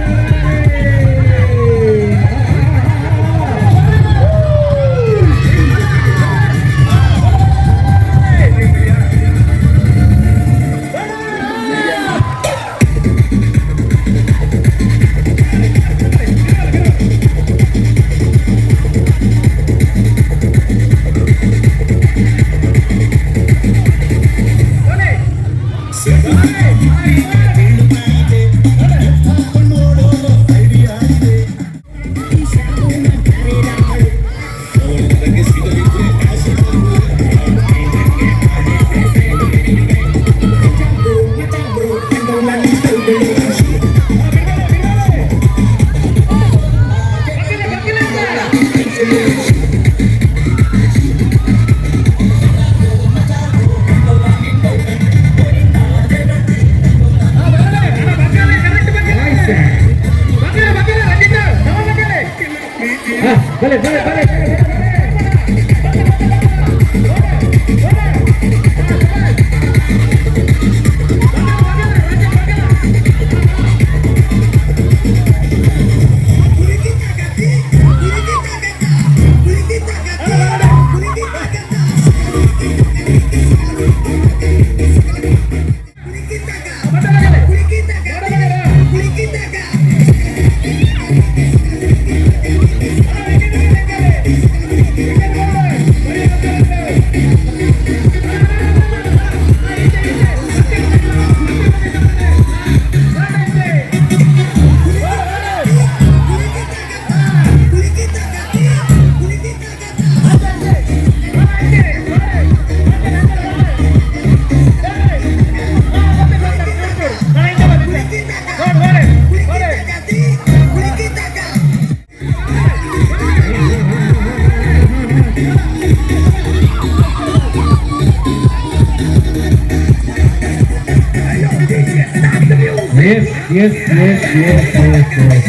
Yes yes yes yes yes yes.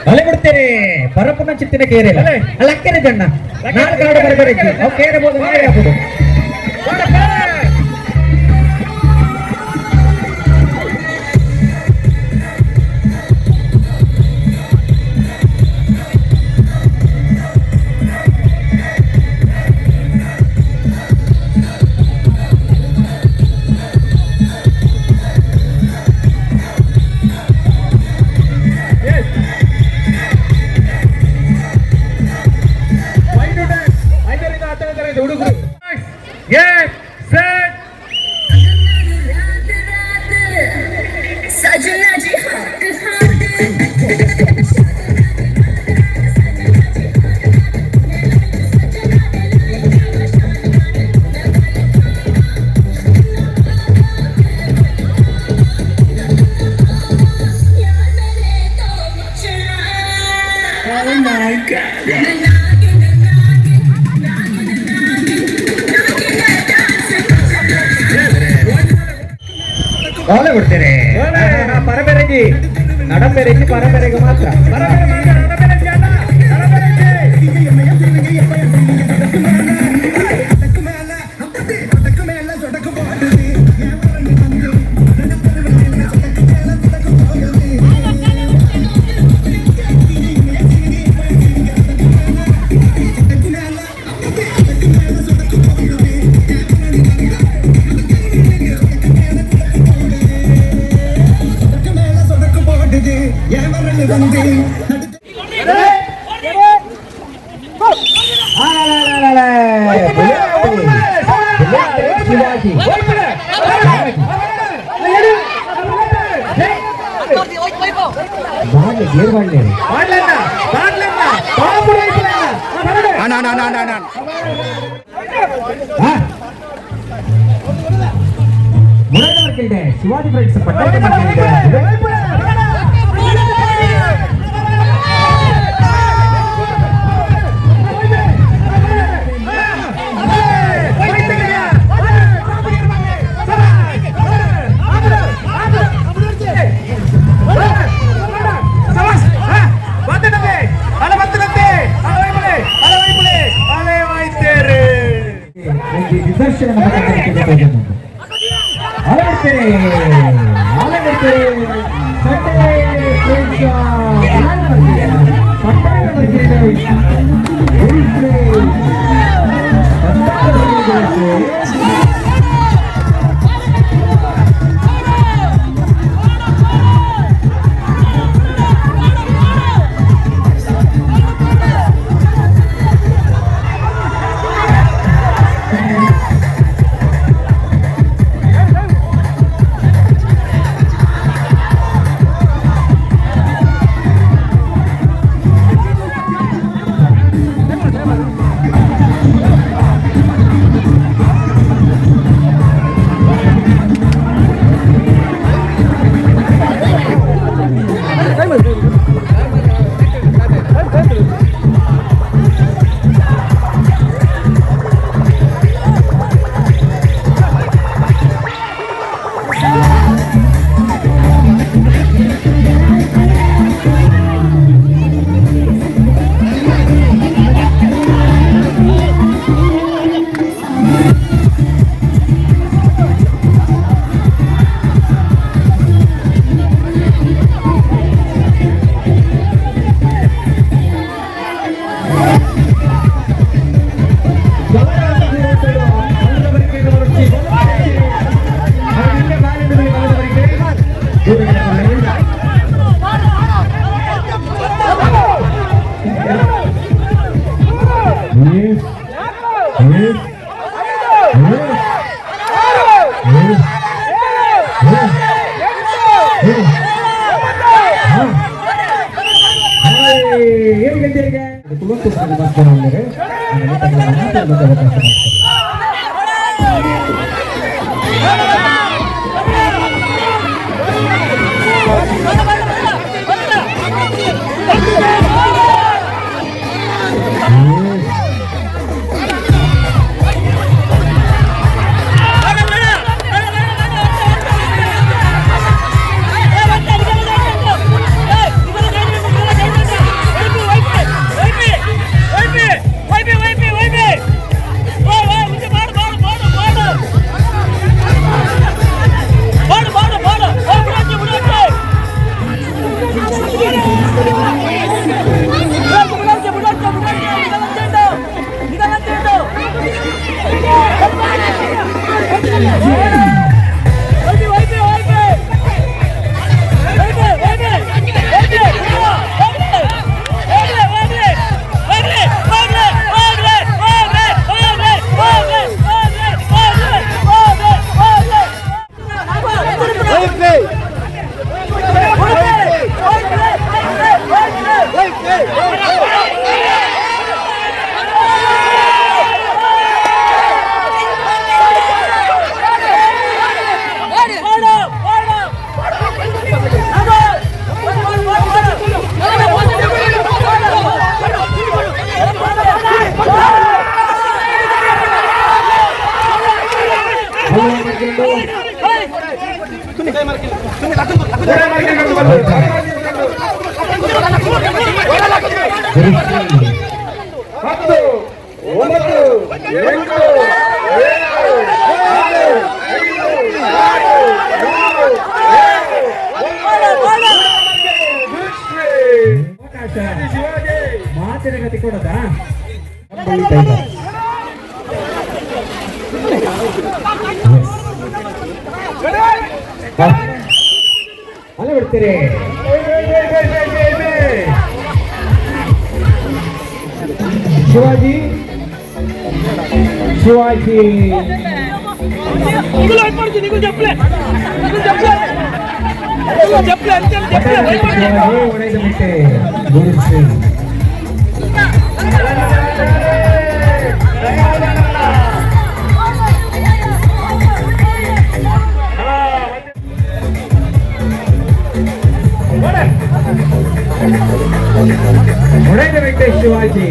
ಬಲೆ ಬಿಡ್ತೇನೆ ಪರಪುನ ಚಿತ್ತಿನ ಕೇರೆ ಅಲ್ಲ ಅಕ್ಕೆರೆ ಜಣ್ಣ ನಾಲ್ಕು ಕಾಡು ಬರಬರಕ್ಕೆ ಅವು ಕೇರಬಹುದು ಹಾಬೋದು. सजना जी हक हाथ। Oh my God. ಓಲೆ ಬಿಡ್ತೇನೆ ಪರಬೆರಗಿ ನಡಬೆರಗಿ ಪರಬೆರೆಗೆ ಮಾತ್ರ. ಶಿವಾಜಿ ಬಾಡ್ಲೆ ಗೇರ್ ಬಾಡ್ಲೆ ಶಿವಾಜಿ ಫ್ರೆಂಡ್ಸ್ ಪಟ್ಟ. ಮಾತಿನ ಗತಿ ಕೊಡೋದಾ? ಅಲ್ಲ ಬಿಡ್ತೀರಿ. ಶಿವಾಜಿ ಶಿವಾಜಿ ಗುರುಶ್ರೀ. ಹೊಡೆದ ಬಿಟ್ಟೆ Shivaji.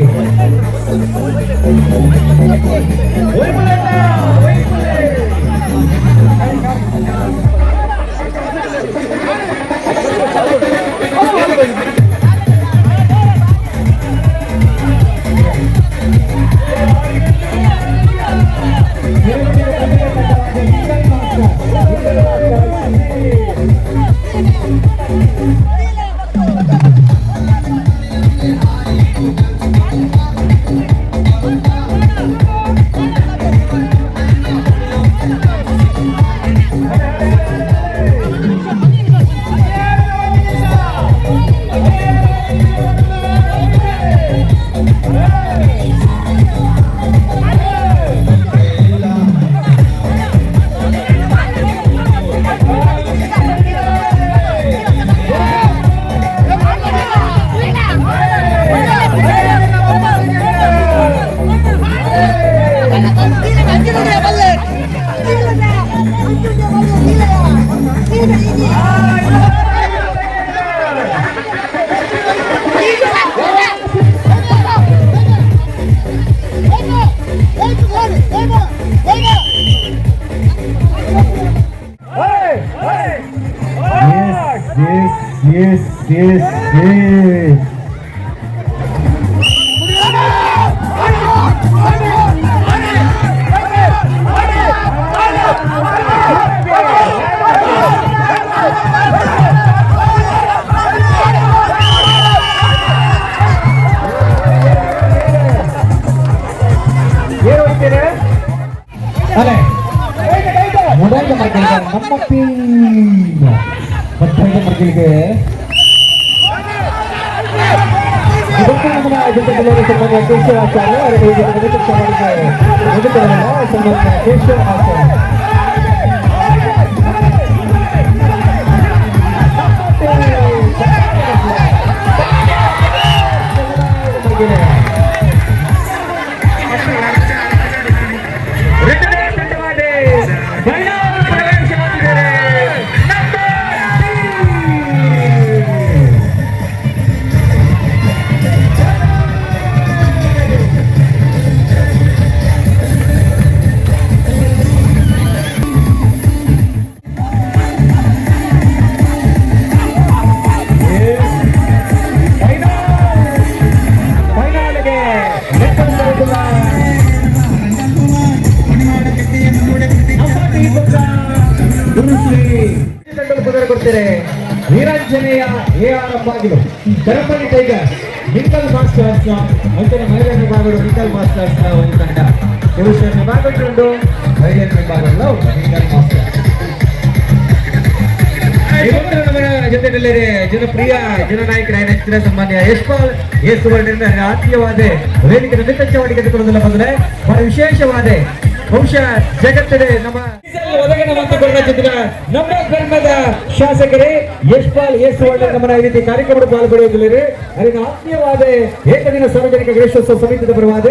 Yes, yes, yes, yes. ಏನು ಹೋಗ್ತೀರಿ? ಅಲೆ ಮೊದಲ ಮಕ್ಕಳಿಗೆ ನಮ್ಮ ಟೀಮ್ ಮಧ್ಯದ ಮಕ್ಕಳಿಗೆ ಇದಕ್ಕೂ ನಮ್ಮ ಜೊತೆಯಲ್ಲಿ ಸನ್ಮಾನ್ಯ ಕೇಶವ ಆಚಾರ್ಯ ಅವರಿಗೆ ಸನ್ಮಾನ್ಯ ಕೇಶವ ಆಚಾರ್ಯ. ವೀರಾಂಜನೇಯ ಎ ಆರ್ ಬಾಗಿಲು ಕರಂಬಳ್ಳಿ ಟೈಗರ್ಸ್ ಮಿಂಕಲ್ ಮಾಸ್ಟರ್ಸ್ ಅಂತಿನ ಮಹಿಳೆಯರ ವಿಭಾಗಗಳು ಮಿಂಕಲ್ ಮಾಸ್ಟರ್ಸ್ ಒಂದು ತಂಡ, ಪುರುಷರ ವಿಭಾಗಕ್ಕುಂಟು, ಮಹಿಳೆಯರ ವಿಭಾಗಗಳು ಮಿಂಕಲ್ ಮಾಸ್ಟರ್ಸ್. ನಮ್ಮ ಜೊತೆಯಲ್ಲಿ ಜನಪ್ರಿಯ ಜನನಾಯಕರಾದ ನೆಚ್ಚಿನ ಸನ್ಮಾನ್ಯ ಯಶ್ಪಾಲ್ ಎ ಸುವರ್ಣ ಆತ್ಮೀಯವಾದ ವೇದಿಕೆ ಮಿತ್ರಚವಾಡಿಗೆ ತೆಗೆದುಕೊಳ್ಳೋದಿಲ್ಲ ಬಂದರೆ ಬಹಳ ವಿಶೇಷವಾದ ಬಹುಶಃ ಜಗತ್ತಿದೆ ನಮ್ಮ ನಮ್ಮ ಧರ್ಮದ ಶಾಸಕರೇ ಯಶ್ಪಾಲ್ ಎ ಸುವರ್ಣ ನಮ್ಮನ್ನ ಈ ರೀತಿ ಕಾರ್ಯಕ್ರಮದ ಪಾಲ್ಗೊಳ್ಳುವುದಿಲ್ಲ. ಅಲ್ಲಿನ ಆತ್ಮೀಯವಾದ ಏಕದಿನ ಸಾರ್ವಜನಿಕ ಗಣೇಶೋತ್ಸವ ಸಮಿತಿಯ ಪರವಾದ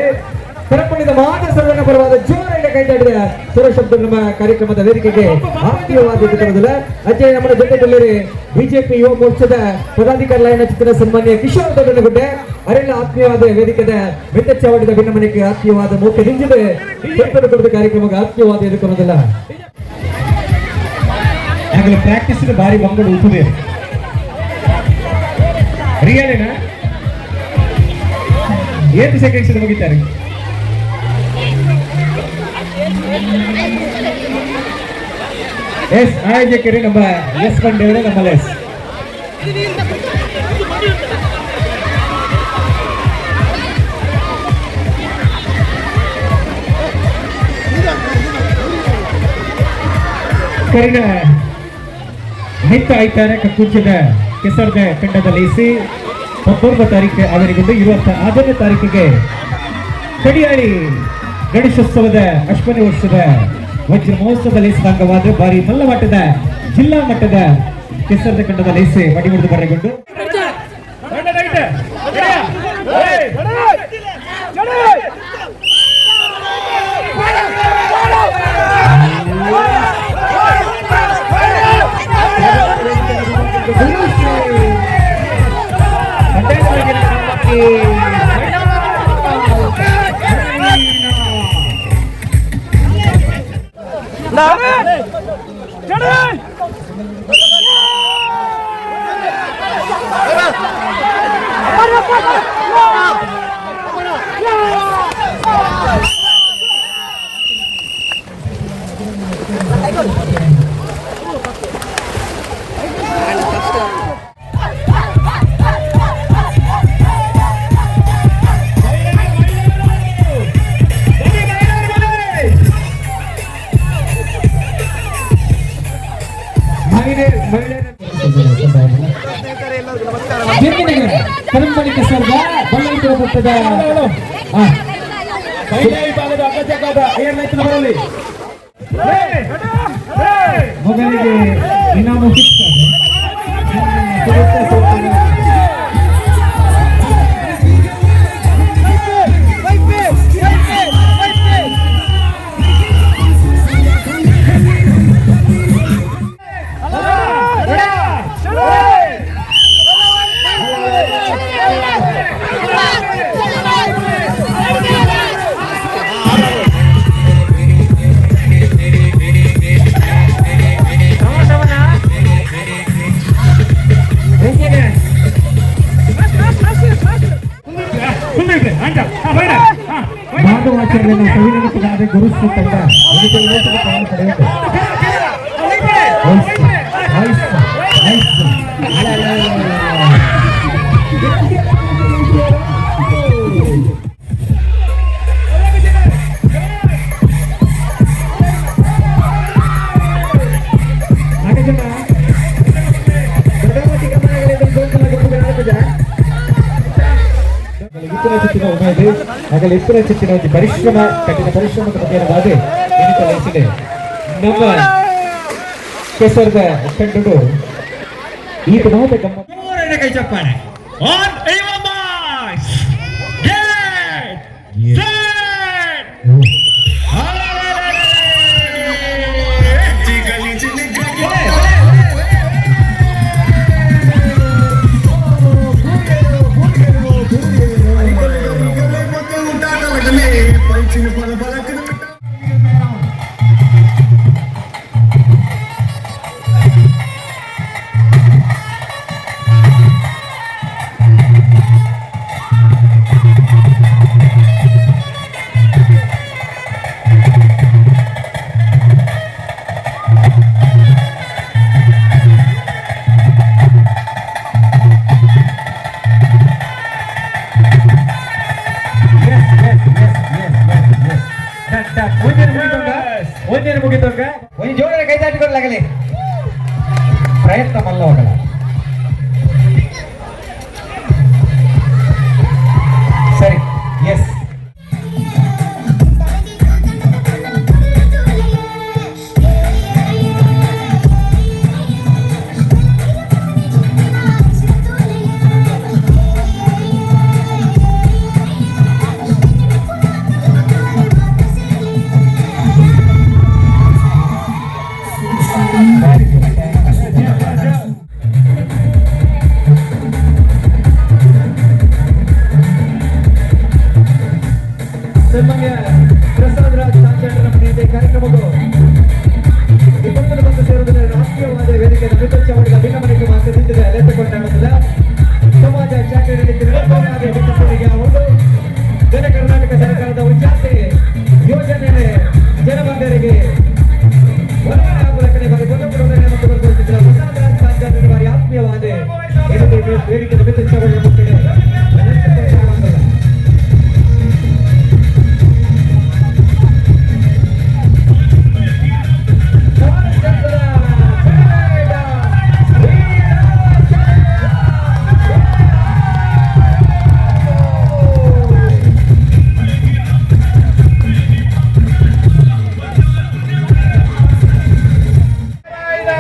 ಪರಪ್ಪಣಿದ ಮಾದ ಸರ್ವನ ಪರವಾದ ಜೋರಾಗಿ ಕೈತಾಡಿದ ಸ್ವರ ಶಬ್ದ ನಮ್ಮ ಕಾರ್ಯಕ್ರಮದ ವೇದಿಕೆಗೆ ಆತ್ಮೀಯವಾದ ಎದುರುವುದಿಲ್ಲ. ಅಜ್ಜೆ ನಮ್ಮ ಜೊತೆಯಲ್ಲಿ ಬಿಜೆಪಿ ಯುವ ಮೋರ್ಚಾದ ಪದಾಧಿಕಾರಿ ಲೈನ್ ಚಿತ್ರ ಸನ್ಮಾನ್ಯ ಕಿಶೋರ್ ದೊಡ್ಡನಗುಡ್ಡೆ ಅರೆಲ್ಲ ಆತ್ಮೀಯವಾದ ವೇದಿಕೆದ ಮಿತ್ತಚಾವಡಿದ ಭಿನ್ನಮನೆಗೆ ಆತ್ಮೀಯವಾದ ಮುಖ್ಯ ಹಿಂಜಿದೆ ಕಾರ್ಯಕ್ರಮಕ್ಕೆ ಆತ್ಮೀಯವಾದ ಎದುರುವುದಿಲ್ಲ. ನನಗೆ ಪ್ರಾಕ್ಟೀಸ್ ಬಾರಿ ಬಂಗಡು ಉಪ್ಪುದೆ ರಿಯಲಿನ 8 ಸೆಕೆಂಡ್ಸ್ ಮುಗಿತಾರೆ. ಎಸ್ ಆಯೋಜಕರು ನಮ್ಮ ಎಸ್ ಬಂಡೇವರೇ ನಮ್ಮ ಎಸ್ ಕರಿನ ನಿತ್ತ ಐತಾರ ಕಕ್ಕುಂಚದ ಕೆಸರದ ತಂಡದ ಲೇಸಿ 19 ತಾರೀಕು ಅವರಿಗೊಂಡು 26ನೇ ತಾರೀಕಿಗೆ ಕಡಿಯಾಳಿ ಗಣೇಶೋತ್ಸವದ ಅಶ್ವನಿ ವರ್ಷದ ವಜ್ರ ಮಹೋತ್ಸವದ ಲೇಸಿದ ಅಂಗವಾದ ಭಾರಿ ಮಲ್ಲ ಮಟ್ಟದ ಜಿಲ್ಲಾ ಮಟ್ಟದ ಕೆಸರದ ತಂಡದ ಲೇಸೆ ಮಡಿಮುಡಿದು ಬರೆಗೊಂಡು ಮೊದಲಿಗೆ ಇನಾಮು ಸಿಗ್ತದೆ. ಭಾಗವಾಚರಣೆಯನ್ನು ಸವಿನೆನಪಿಗಾದ ಗುರುಸು ತಂಡ ಇಪ್ಪನ ಚಿತ್ತಿನ ಪರಿಶ್ರಮ ಕಠಿಣ ಪರಿಶ್ರಮದ ಮುಖೇನವಾದ ಎಣಿತಲಿಸಿದೆ ನಮ್ಮ ಕೆಸರದ ತಂಡಡು ಈ ಮಾತ ಗಮ್ಮ ಕೈ ಚಪ್ಪಾಳೆ. On your marks, get set. ಒಂದೇನು ಮುಗಿತಂಗ ಒಂದು ಜೋರ ಕೈ ಚಾಟಿಕೊಡ್ಲಾಗಲಿ ಪ್ರಯತ್ನ ಮಲ್ಲವಗಳ ಸರಿ. ಎಸ್ ಸನ್ಮಾನ್ಯ ಪ್ರಸಾದ್ ರಾಜ್ ತಾಂಚಾಟರ ಮನೆಯಲ್ಲಿ ಕಾರ್ಯಕ್ರಮಕ್ಕೂ ಇಪ್ಪತ್ತೊಂದು ಬಂದು ಸೇರುವುದನ್ನು ಆತ್ಮೀಯವಾದ ವೇದಿಕೆ ಮಿತ್ರಚವಡಿದ ಭಿನ್ನಮನೆಗೆ ಮಾತನಾಡಿದ ಎಲೆತ್ತುಕೊಂಡಾಡುತ್ತಿಲ್ಲ ಸಮಾಜ ಶಾಖೆಯಲ್ಲಿ ಒಂದು ಜನ ಕರ್ನಾಟಕ ಸರ್ಕಾರದ ಉಚ್ಚಾತಿ ಯೋಜನೆ ಜನಬಂಧರಿಗೆ ಬಾರಿ ಆತ್ಮೀಯವಾದ ವೇದಿಕೆ ಮಿತ್ರಚವಡಿಯ ಮುಖ್ಯ.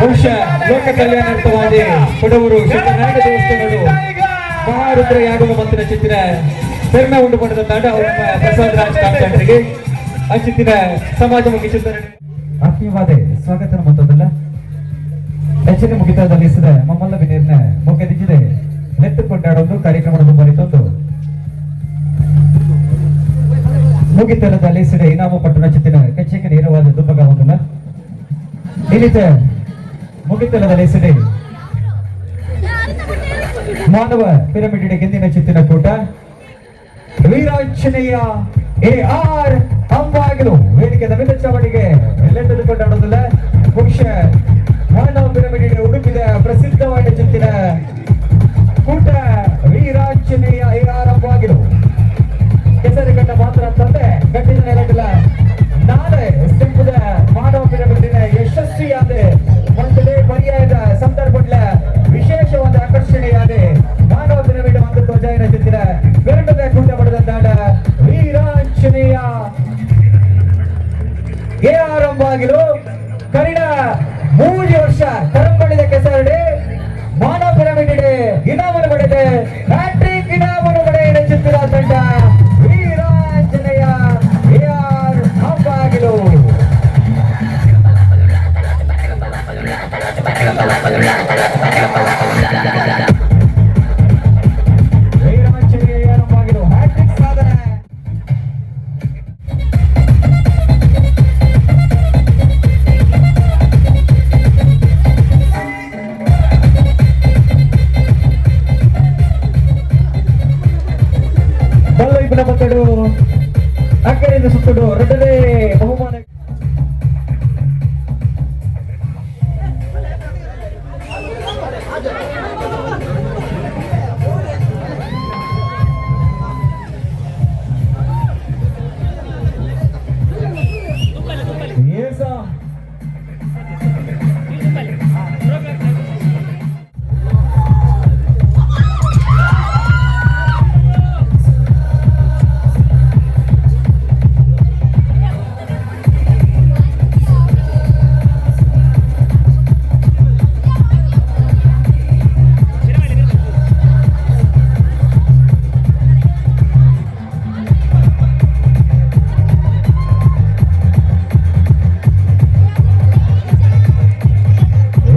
ಬಹುಶಃ ಲೋಕ ಕಲ್ಯಾಣಾರ್ಥವಾದಿ ಕೊಡವರು ಸತ್ಯನಾರಾಯಣ ದೇವಸ್ಥಾನಗಳು ಮಹಾರುದ್ರ ಯಾಗವ ಮಂತ್ರ ಚಿತ್ತಿನ ಪೆರ್ಮೆ ಉಂಟು ಪಡೆದ ತಂಡ ಅವರ ಪ್ರಸಾದ್ ರಾಜ್ ಕಾಂತಾಂಡ್ರಿಗೆ ಆ ಚಿತ್ತಿನ ಸಮಾಜಮುಖಿ ಚಿಂತನೆ ಆತ್ಮೀಯವಾದ ಸ್ವಾಗತ ಮೊತ್ತದಲ್ಲ ಹೆಚ್ಚಿನ ಮುಗಿತದಲ್ಲಿಸಿದ ಮಮ್ಮಲ್ಲ ವಿನೀರ್ನ ಮುಖ್ಯ ದಿಜ್ಜಿದೆ ನೆತ್ತು ಕೊಂಡಾಡೊಂದು ಕಾರ್ಯಕ್ರಮದ ಬರಿತೊಂದು ಮುಗಿತಲದಲ್ಲಿಸಿದ ಇನಾಮು ಪಟ್ಟಣ ಚಿತ್ತಿನ ಕಚ್ಚೆಗೆ ನೇರವಾದ ದುಂಬಗ ಒಂದಲ್ಲ ಇನ್ನಿತ ಮುಗಿತಲದಲ್ಲಿಸಿದೆ ಮಾನವ ಪಿರಮಿಡ್ ಗೆಂದಿನ ಚಿತ್ತಿನ ಕೂಟ ವೀರಾಂಜನೇಯ ಎ ಆರ್ ಅಂಬಾಗಿಲು ವೇದಿಕೆದ ಮಿತ್ರಚಾವಡಿಗೆ ಎಲ್ಲೆಂದುಕೊಂಡಾಡುವುದಿಲ್ಲ. ಬಹುಶಃ ಮಾನವ ಪಿರಮಿಡ್ ಉಡುಪಿದ ಪ್ರಸಿದ್ಧವಾದ ಚಿತ್ತಿನ ಕೂಟ ವೀರಾಂಜನೇಯ ಎ ಆರ್ ಅಂಬಾಗಿಲು ಕೆಸರು ಕಂಡ ಮಾತ್ರ ತಂದೆ ಗಟ್ಟಿದ ನೆಲಗಿಲ್ಲ ನಾಳೆ ಸಿಂಪದ ಮಾನವ ಪಿರಮಿಡಿನ ಯಶಸ್ವಿಯಾದ ಮಂಡಳಿ ಪರ್ಯಾಯದ ಸಂದರ್ಭಗಳ ವಿಶೇಷವಾದ ಆಕರ್ಷಣೆಯಾದ ಮಾನವ ಪಿರಮಿಡ್ ಒಂದು ಧ್ವಜ ಚಿತ್ತಿನ ಬೆರಟದ ಕೂಟ ಪಡೆದ ವೀರಾಂಜನೇಯ ಎ ಆರಂಭವಾಗಿಲು ಕರಿಣ 3 ವರ್ಷ ಕರಂಬಳಿದ ಕೆಸರಡೆ ಮಾನವ ಪಿರಮಿಡ್ ಇನಾಮನ್ನು ಪಡೆದ ಹ್ಯಾಟ್ರಿಕ್ ಇನಾಮನ್ನು ಪಡೆದ ಚಿತ್ತಿನ ತಂಡ ವೀರಾಂಜನೇಯ ಎ ಆರ್ ಅಂಬಾಗಿಲು. ವೀರಾಂಜನೇಯ ಅಂಬಾಗಿಲು ಹ್ಯಾಟ್ರಿಕ್ ಸಾಧನೆ. ಬಲ್ಲೈಪನ ಮಕ್ಕಳು ಅಕ್ಕರಿಂದ ಸುತ್ತಡು ಎರಡನೇ ಬಹುಮಾನ. ಏಸ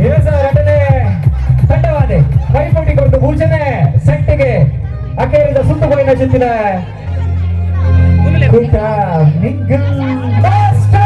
ಏಸ ಎರಡನೇ ತಂಡವಾದೆ ಪೈಪೋಟಿ ಕೊಟ್ಟು ಭೂಷಣೆ ಸೆಟ್ಟಿಗೆ ಅಕೇರಿದ ಸುತ್ತು ಬೋಯಿನ ಚಿತ್ತಿನ ಕೂಟ mingle master.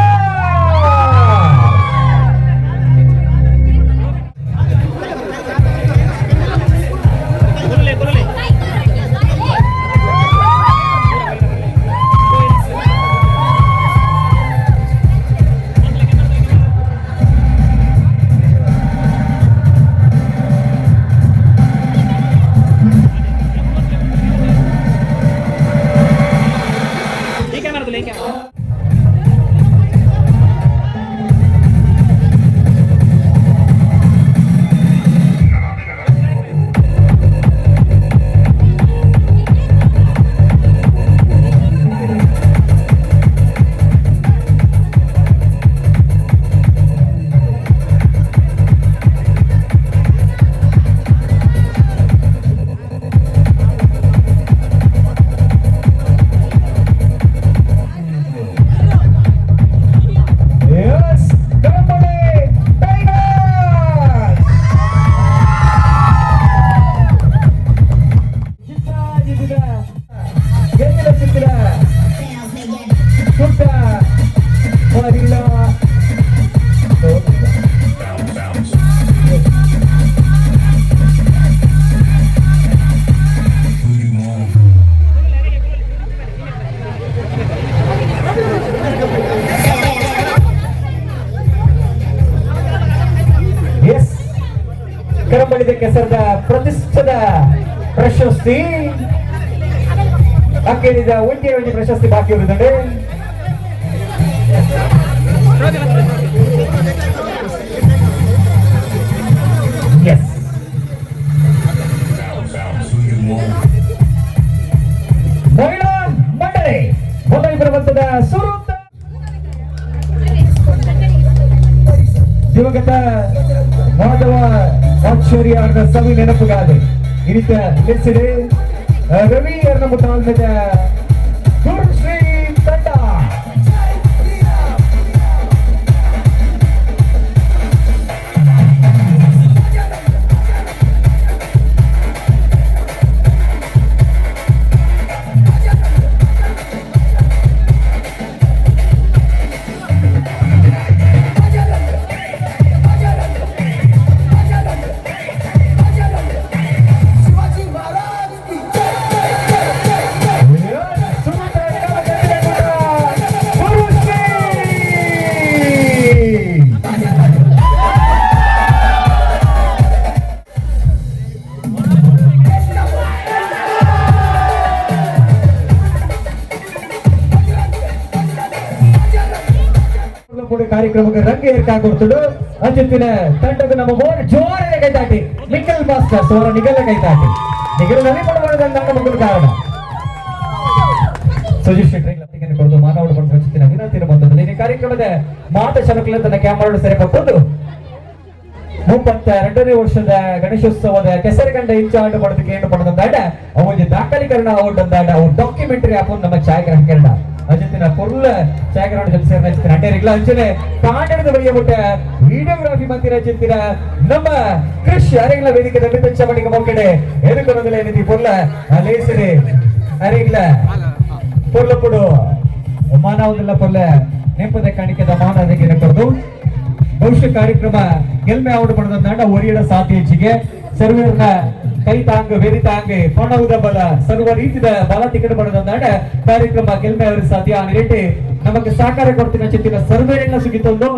Yes, Karambali Tigers! ಚಿತ್ರ ಜಿದ್ದಿದ ಗೆದ್ದಿನ ಚಿತ್ರ ಪುಟ್ಟ ಪರಿಳ. ಕೆಸರದ ಪ್ರತಿಷ್ಠಿತ ಪ್ರಶಸ್ತಿ ಅಕ್ಕೇಳಿದ ಒಂದೇ ಒಂದು ಪ್ರಶಸ್ತಿ ಬಾಕಿ ಇರುತ್ತದೆ. ಎಸ್ ಮಹಿಳಾ ಮಂಡಳಿ ಮೊದಲ ಬರುವಂತದ ಸುರುತ್ತ ದಿವಂಗತ ಮಾಧವ ಆಚಾರ್ಯ ಅವರ ಸವಿ ನೆನಪುಗಾದೆ ಈ ರೀತಿಯ ನಿಲ್ಲಿಸಿದೆ ರವಿ ಅವರ ಮುತಾಲ್ಮದ ಗುರುಶ್ರೀ ತಂಡ. ಗುರುಶ್ರೀ. ಕೂಡ ಕಾರ್ಯಕ್ರಮಕ್ಕೆ ರಂಗ ಏರ್ಕಾಕೊಡ್ತುಡು ಅಂಚಿತ್ತಿನ ತಂಡದ ನಮ್ಮ ಮೋರ್ ಜೋರ ಕೈತಾಟಿ ನಿಖಲ್ ಮಾಸ್ಟರ್ ಸೋರ ನಿಗಲ ಕೈತಾಟಿ ನಿಗಲ ನವಿ ಪಡಬಾರದಂತ ಮಕ್ಕಳು ಕಾರಣ ಸುಜೀಶ್ ಶೆಟ್ಟಿ ಕೊಡದು ಮಾನವ ಪಡೆದ ವಿನಂತಿ ಬಂದದ್ದು. ಈ ಕಾರ್ಯಕ್ರಮದ ಮಾತ ಶನಕಲ ತನ್ನ ಕ್ಯಾಮರಾ ಸೆರೆ ಕೊಟ್ಟು 32ನೇ ವರ್ಷದ ಗಣೇಶೋತ್ಸವದ ಕೆಸರುಗಂಡ ಇಂಚಾಂಡು ಪಡೆದಕ್ಕೆ ಏನು ಪಡೆದಂದಾಡ ಅವು ದಾಖಲೀಕರಣ ಅಂದಾಡ ಅವು ಡಾಕ್ಯುಮೆಂಟರಿ ಆಪು ನಮ್ಮ ಛಾಯಾಗ್ರಾಹಕರಣ ಅಜಿತಿನ ಪೊರ್ಲ ಛಾಯಾಗ್ರಹಣ ಜೊತೆ ಸೇರಿನ ಅಡ್ಡೇರಿಗಳ ಅಂಚನೆ ಕಾಂಡದ ಬಳಿಯ ಮುಟ್ಟ ವಿಡಿಯೋಗ್ರಾಫಿ ಮಂದಿರ ಚಿತ್ತಿನ ನಮ್ಮ ಕೃಷಿ ಅರೆಗಳ ವೇದಿಕೆ ದಲಿತ ಚಮಣಿಗೆ ಮೊಕ್ಕಡೆ ಎದುಕೊನದಲೆ ಏನಿದೆ ಪೊರ್ಲ ಲೇಸರೆ ಅರೆಗಳ ಪೊರ್ಲ ಪುಡು ಮಾನವದಲ್ಲ ಪೊರ್ಲ ನೆಂಪದ ಕಾಣಿಕೆದ ಮಾನವರಿಗೆ ಕೊರದು ಭವಿಷ್ಯ ಕಾರ್ಯಕ್ರಮ ಗೆಲ್ಮೆ ಆವಡು ಪಡೆದ ಒರಿಯಡ ಸಾಧ್ಯ ಹೆಚ್ಚಿಗೆ ಸರ್ವೇರ್ನ ಕೈ ತಾಂಗ್ ವೇದಿ ತಾಂಗ್ ಪಣವುದ ಬಲ ಸರ್ವ ರೀತಿಯ ಬಲ ಟಿಕೆಟ್ ಪಡೆದ ಕಾರ್ಯಕ್ರಮ ಗೆಲ್ಮೆ ಅವರು ಸಾಧ್ಯ. ಆ ನಿರೀಟಿ ನಮಗೆ ಸಹಕಾರ ಕೊಡ್ತಿನ ಚಿತ್ತಿನ ಸರ್ವೇರಿನ ಸುಗಿತೊಂದು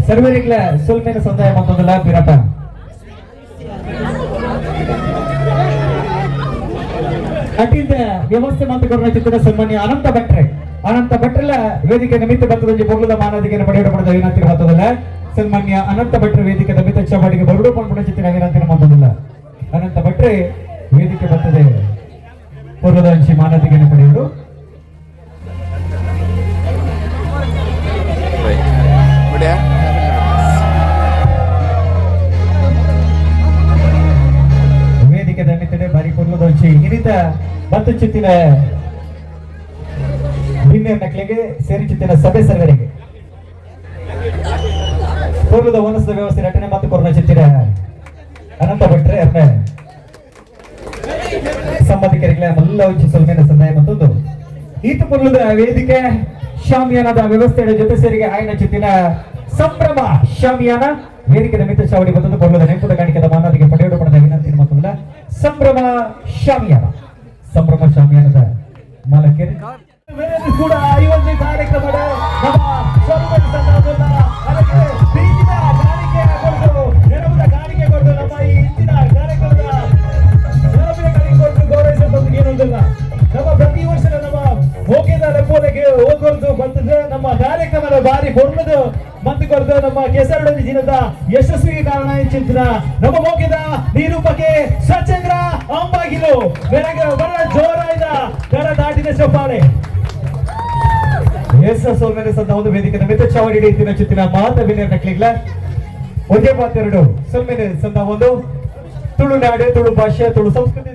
ಸರ್ವೇರಿಗಳ ಸೊಲ್ಮೇನ ಸಂದಾಯ ಮತ್ತೊಂದಲ್ಲ ಬಿರಪ್ಪ. ಅಟಿದ ವ್ಯವಸ್ಥೆ ಮಾತುಕರಣ ಚಿತ್ತಿನ ಸನ್ಮಾನ್ಯ ಅನಂತ ಭಟ್ರೆ ಅನಂತ ಭಟ್ರೆಲ್ಲ ವೇದಿಕೆ ನಿಮಿತ್ತ ಬರ್ತದಂಜಿ ಪೊರ್ಲದ ಮಾನದಿಗೆ ಪಡೆಯಡ ಪಡೆದ ವಿನಂತಿ ಮಾತದಲ್ಲ. ಸನ್ಮಾನ್ಯ ಅನಂತ ಭಟ್ರ ವೇದಿಕೆ ನಿಮಿತ್ತ ಚಪಾಟಿಗೆ ಬರುಡು ಪಂಪುಣ ಚಿತ್ತಿನ ವಿನಂತಿ ಮಾತದಲ್ಲ. ಅನಂತ ಭಟ್ರೆ ವೇದಿಕೆ ಬರ್ತದೆ ಪೂರ್ವದ ಅಂಶಿ ಮಾನದಿಗೆ ಪಡೆಯುವುದು. ವೇದಿಕೆ ನಿಮಿತ್ತಡೆ ಬಾರಿ ಪೂರ್ವದ ಅಂಶಿ ಇನ್ನಿತ ಮತ್ತು ಚಿತ್ತಿನ ಬಿನ್ನೆಯ ನಕ್ಲಿಗೆ ಸೇರಿ ಚಿತ್ತಿನ ಸಭೆ ಸರ್ವರಿಗೆ ಪೂರ್ವದ ವನಸದ ವ್ಯವಸ್ಥೆ ನಟನೆ ಮತ್ತು ಕೊರೋನಾ ಚಿತ್ತಿನ ಅನಂತ ಭಟ್ರೆ ಅವರ ಸಂಬಂಧಿಕರಿಗೆ ಎಲ್ಲ ಉಚ್ಚ ಸೊಲ್ಮೇನ ಸಂದಾಯ ಮತ್ತೊಂದು ಈತ ಪೂರ್ವದ ವೇದಿಕೆ ಶಾಮಿಯಾನದ ವ್ಯವಸ್ಥೆಯ ಜೊತೆ ಸೇರಿಗೆ ಆಯನ ಚಿತ್ತಿನ ಸಂಭ್ರಮ ಶಾಮಿಯಾನ ವೇದಿಕೆ ನಿಮಿತ್ತ ಚಾವಡಿ ಮತ್ತೊಂದು ಪೂರ್ವದ ನೆಂಪುದ ಕಾಣಿಕೆದ ಮಾನದಿಗೆ ಪಡೆಯೋಡು ಪಡೆದ ವಿನಂತಿ ಮತ್ತೊಂದಲ್ಲ ಸಂಭ್ರಮ ಶಾಮಿಯಾನ ಸಂಭ್ರಮ ಶಾಮಿಯಾನದ ಮಾಲಕರು ಕೂಡ ಈ ಒಂದು ಕಾರ್ಯಕ್ರಮದ ನಮ್ಮ ಸ್ವರೂಪದ ಸಂದರ್ಭದ ಅದಕ್ಕೆ ಬೀಜಿನ ಕಾಣಿಕೆ ಕೊಟ್ಟು ನೆರವುದ ಕಾಣಿಕೆ ಕೊಟ್ಟು ನಮ್ಮ ಈ ಇಂದಿನ ಕಾರ್ಯಕ್ರಮದ ನೆರವಿನ ಕಾಣಿಕೆ ಕೊಟ್ಟು ಗೌರವಿಸುವಂತದ್ದು ಏನೊಂದಿಲ್ಲ. ನಮ್ಮ ಪ್ರತಿ ವರ್ಷದ ನಮ್ಮ ಹೋಗಿದ ಲೆಪ್ಪೋದಕ್ಕೆ ಹೋಗೋದು ಬಂತದೆ ನಮ್ಮ ಕಾರ್ಯಕ್ರಮದ ಬಾರಿ ಪೊರ್ಲದು ಬಂದು ಕೊರದು ನಮ್ಮ ಕೆಸರಡೊಂದು ದಿನದ ಯಶಸ್ವಿಗೆ ಕಾರಣ ಚಿಂತನ ನಮ್ಮ ಮೋಕಿದ ನಿರೂಪಕ್ಕೆ ಸಚಂದ್ರ ಅಂಬಾಗಿಲು ಬೆಳಗ್ಗೆ ಬಹಳ ಜೋರಾದ ಕರ ದಾಟಿದ ಚಪ್ಪಾಳೆ. ಎಸ್ ಸೋಲ್ಮೇಲೆ ಸಂದ ಒಂದು ವೇದಿಕೆ ನಿಮಿತ್ತ ಚಾವಡಿ ಇತ್ತಿನ ಚಿತ್ತಿನ ಮಾತ ವಿನಯ ನಕ್ಲಿಗ್ಲ ಒಂದೇ ಮಾತೆರಡು ಸೊಲ್ಮೇಲೆ ಸಂದ ಒಂದು ತುಳುನಾಡು ತುಳು ಭಾಷೆ ತುಳು ಸಂಸ್ಕೃತಿ.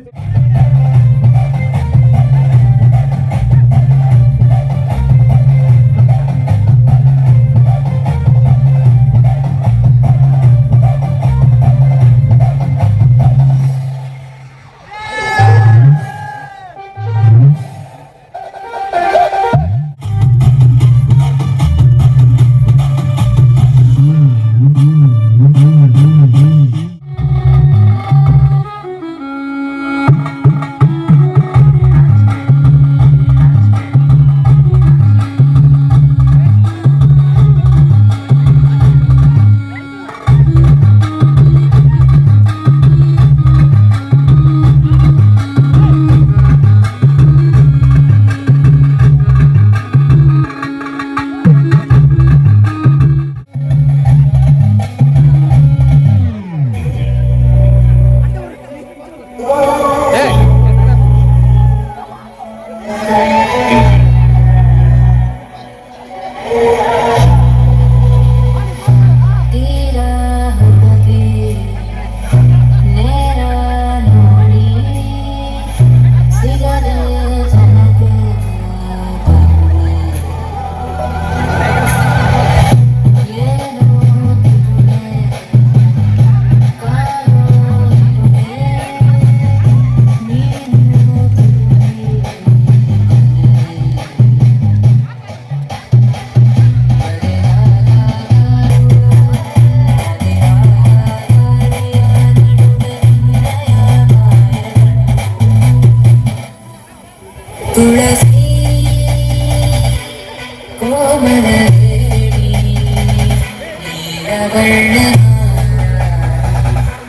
ವರ್ಣಮಾಲ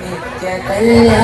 ನಿತ್ಯ ಕಲ್ಯಾಣ.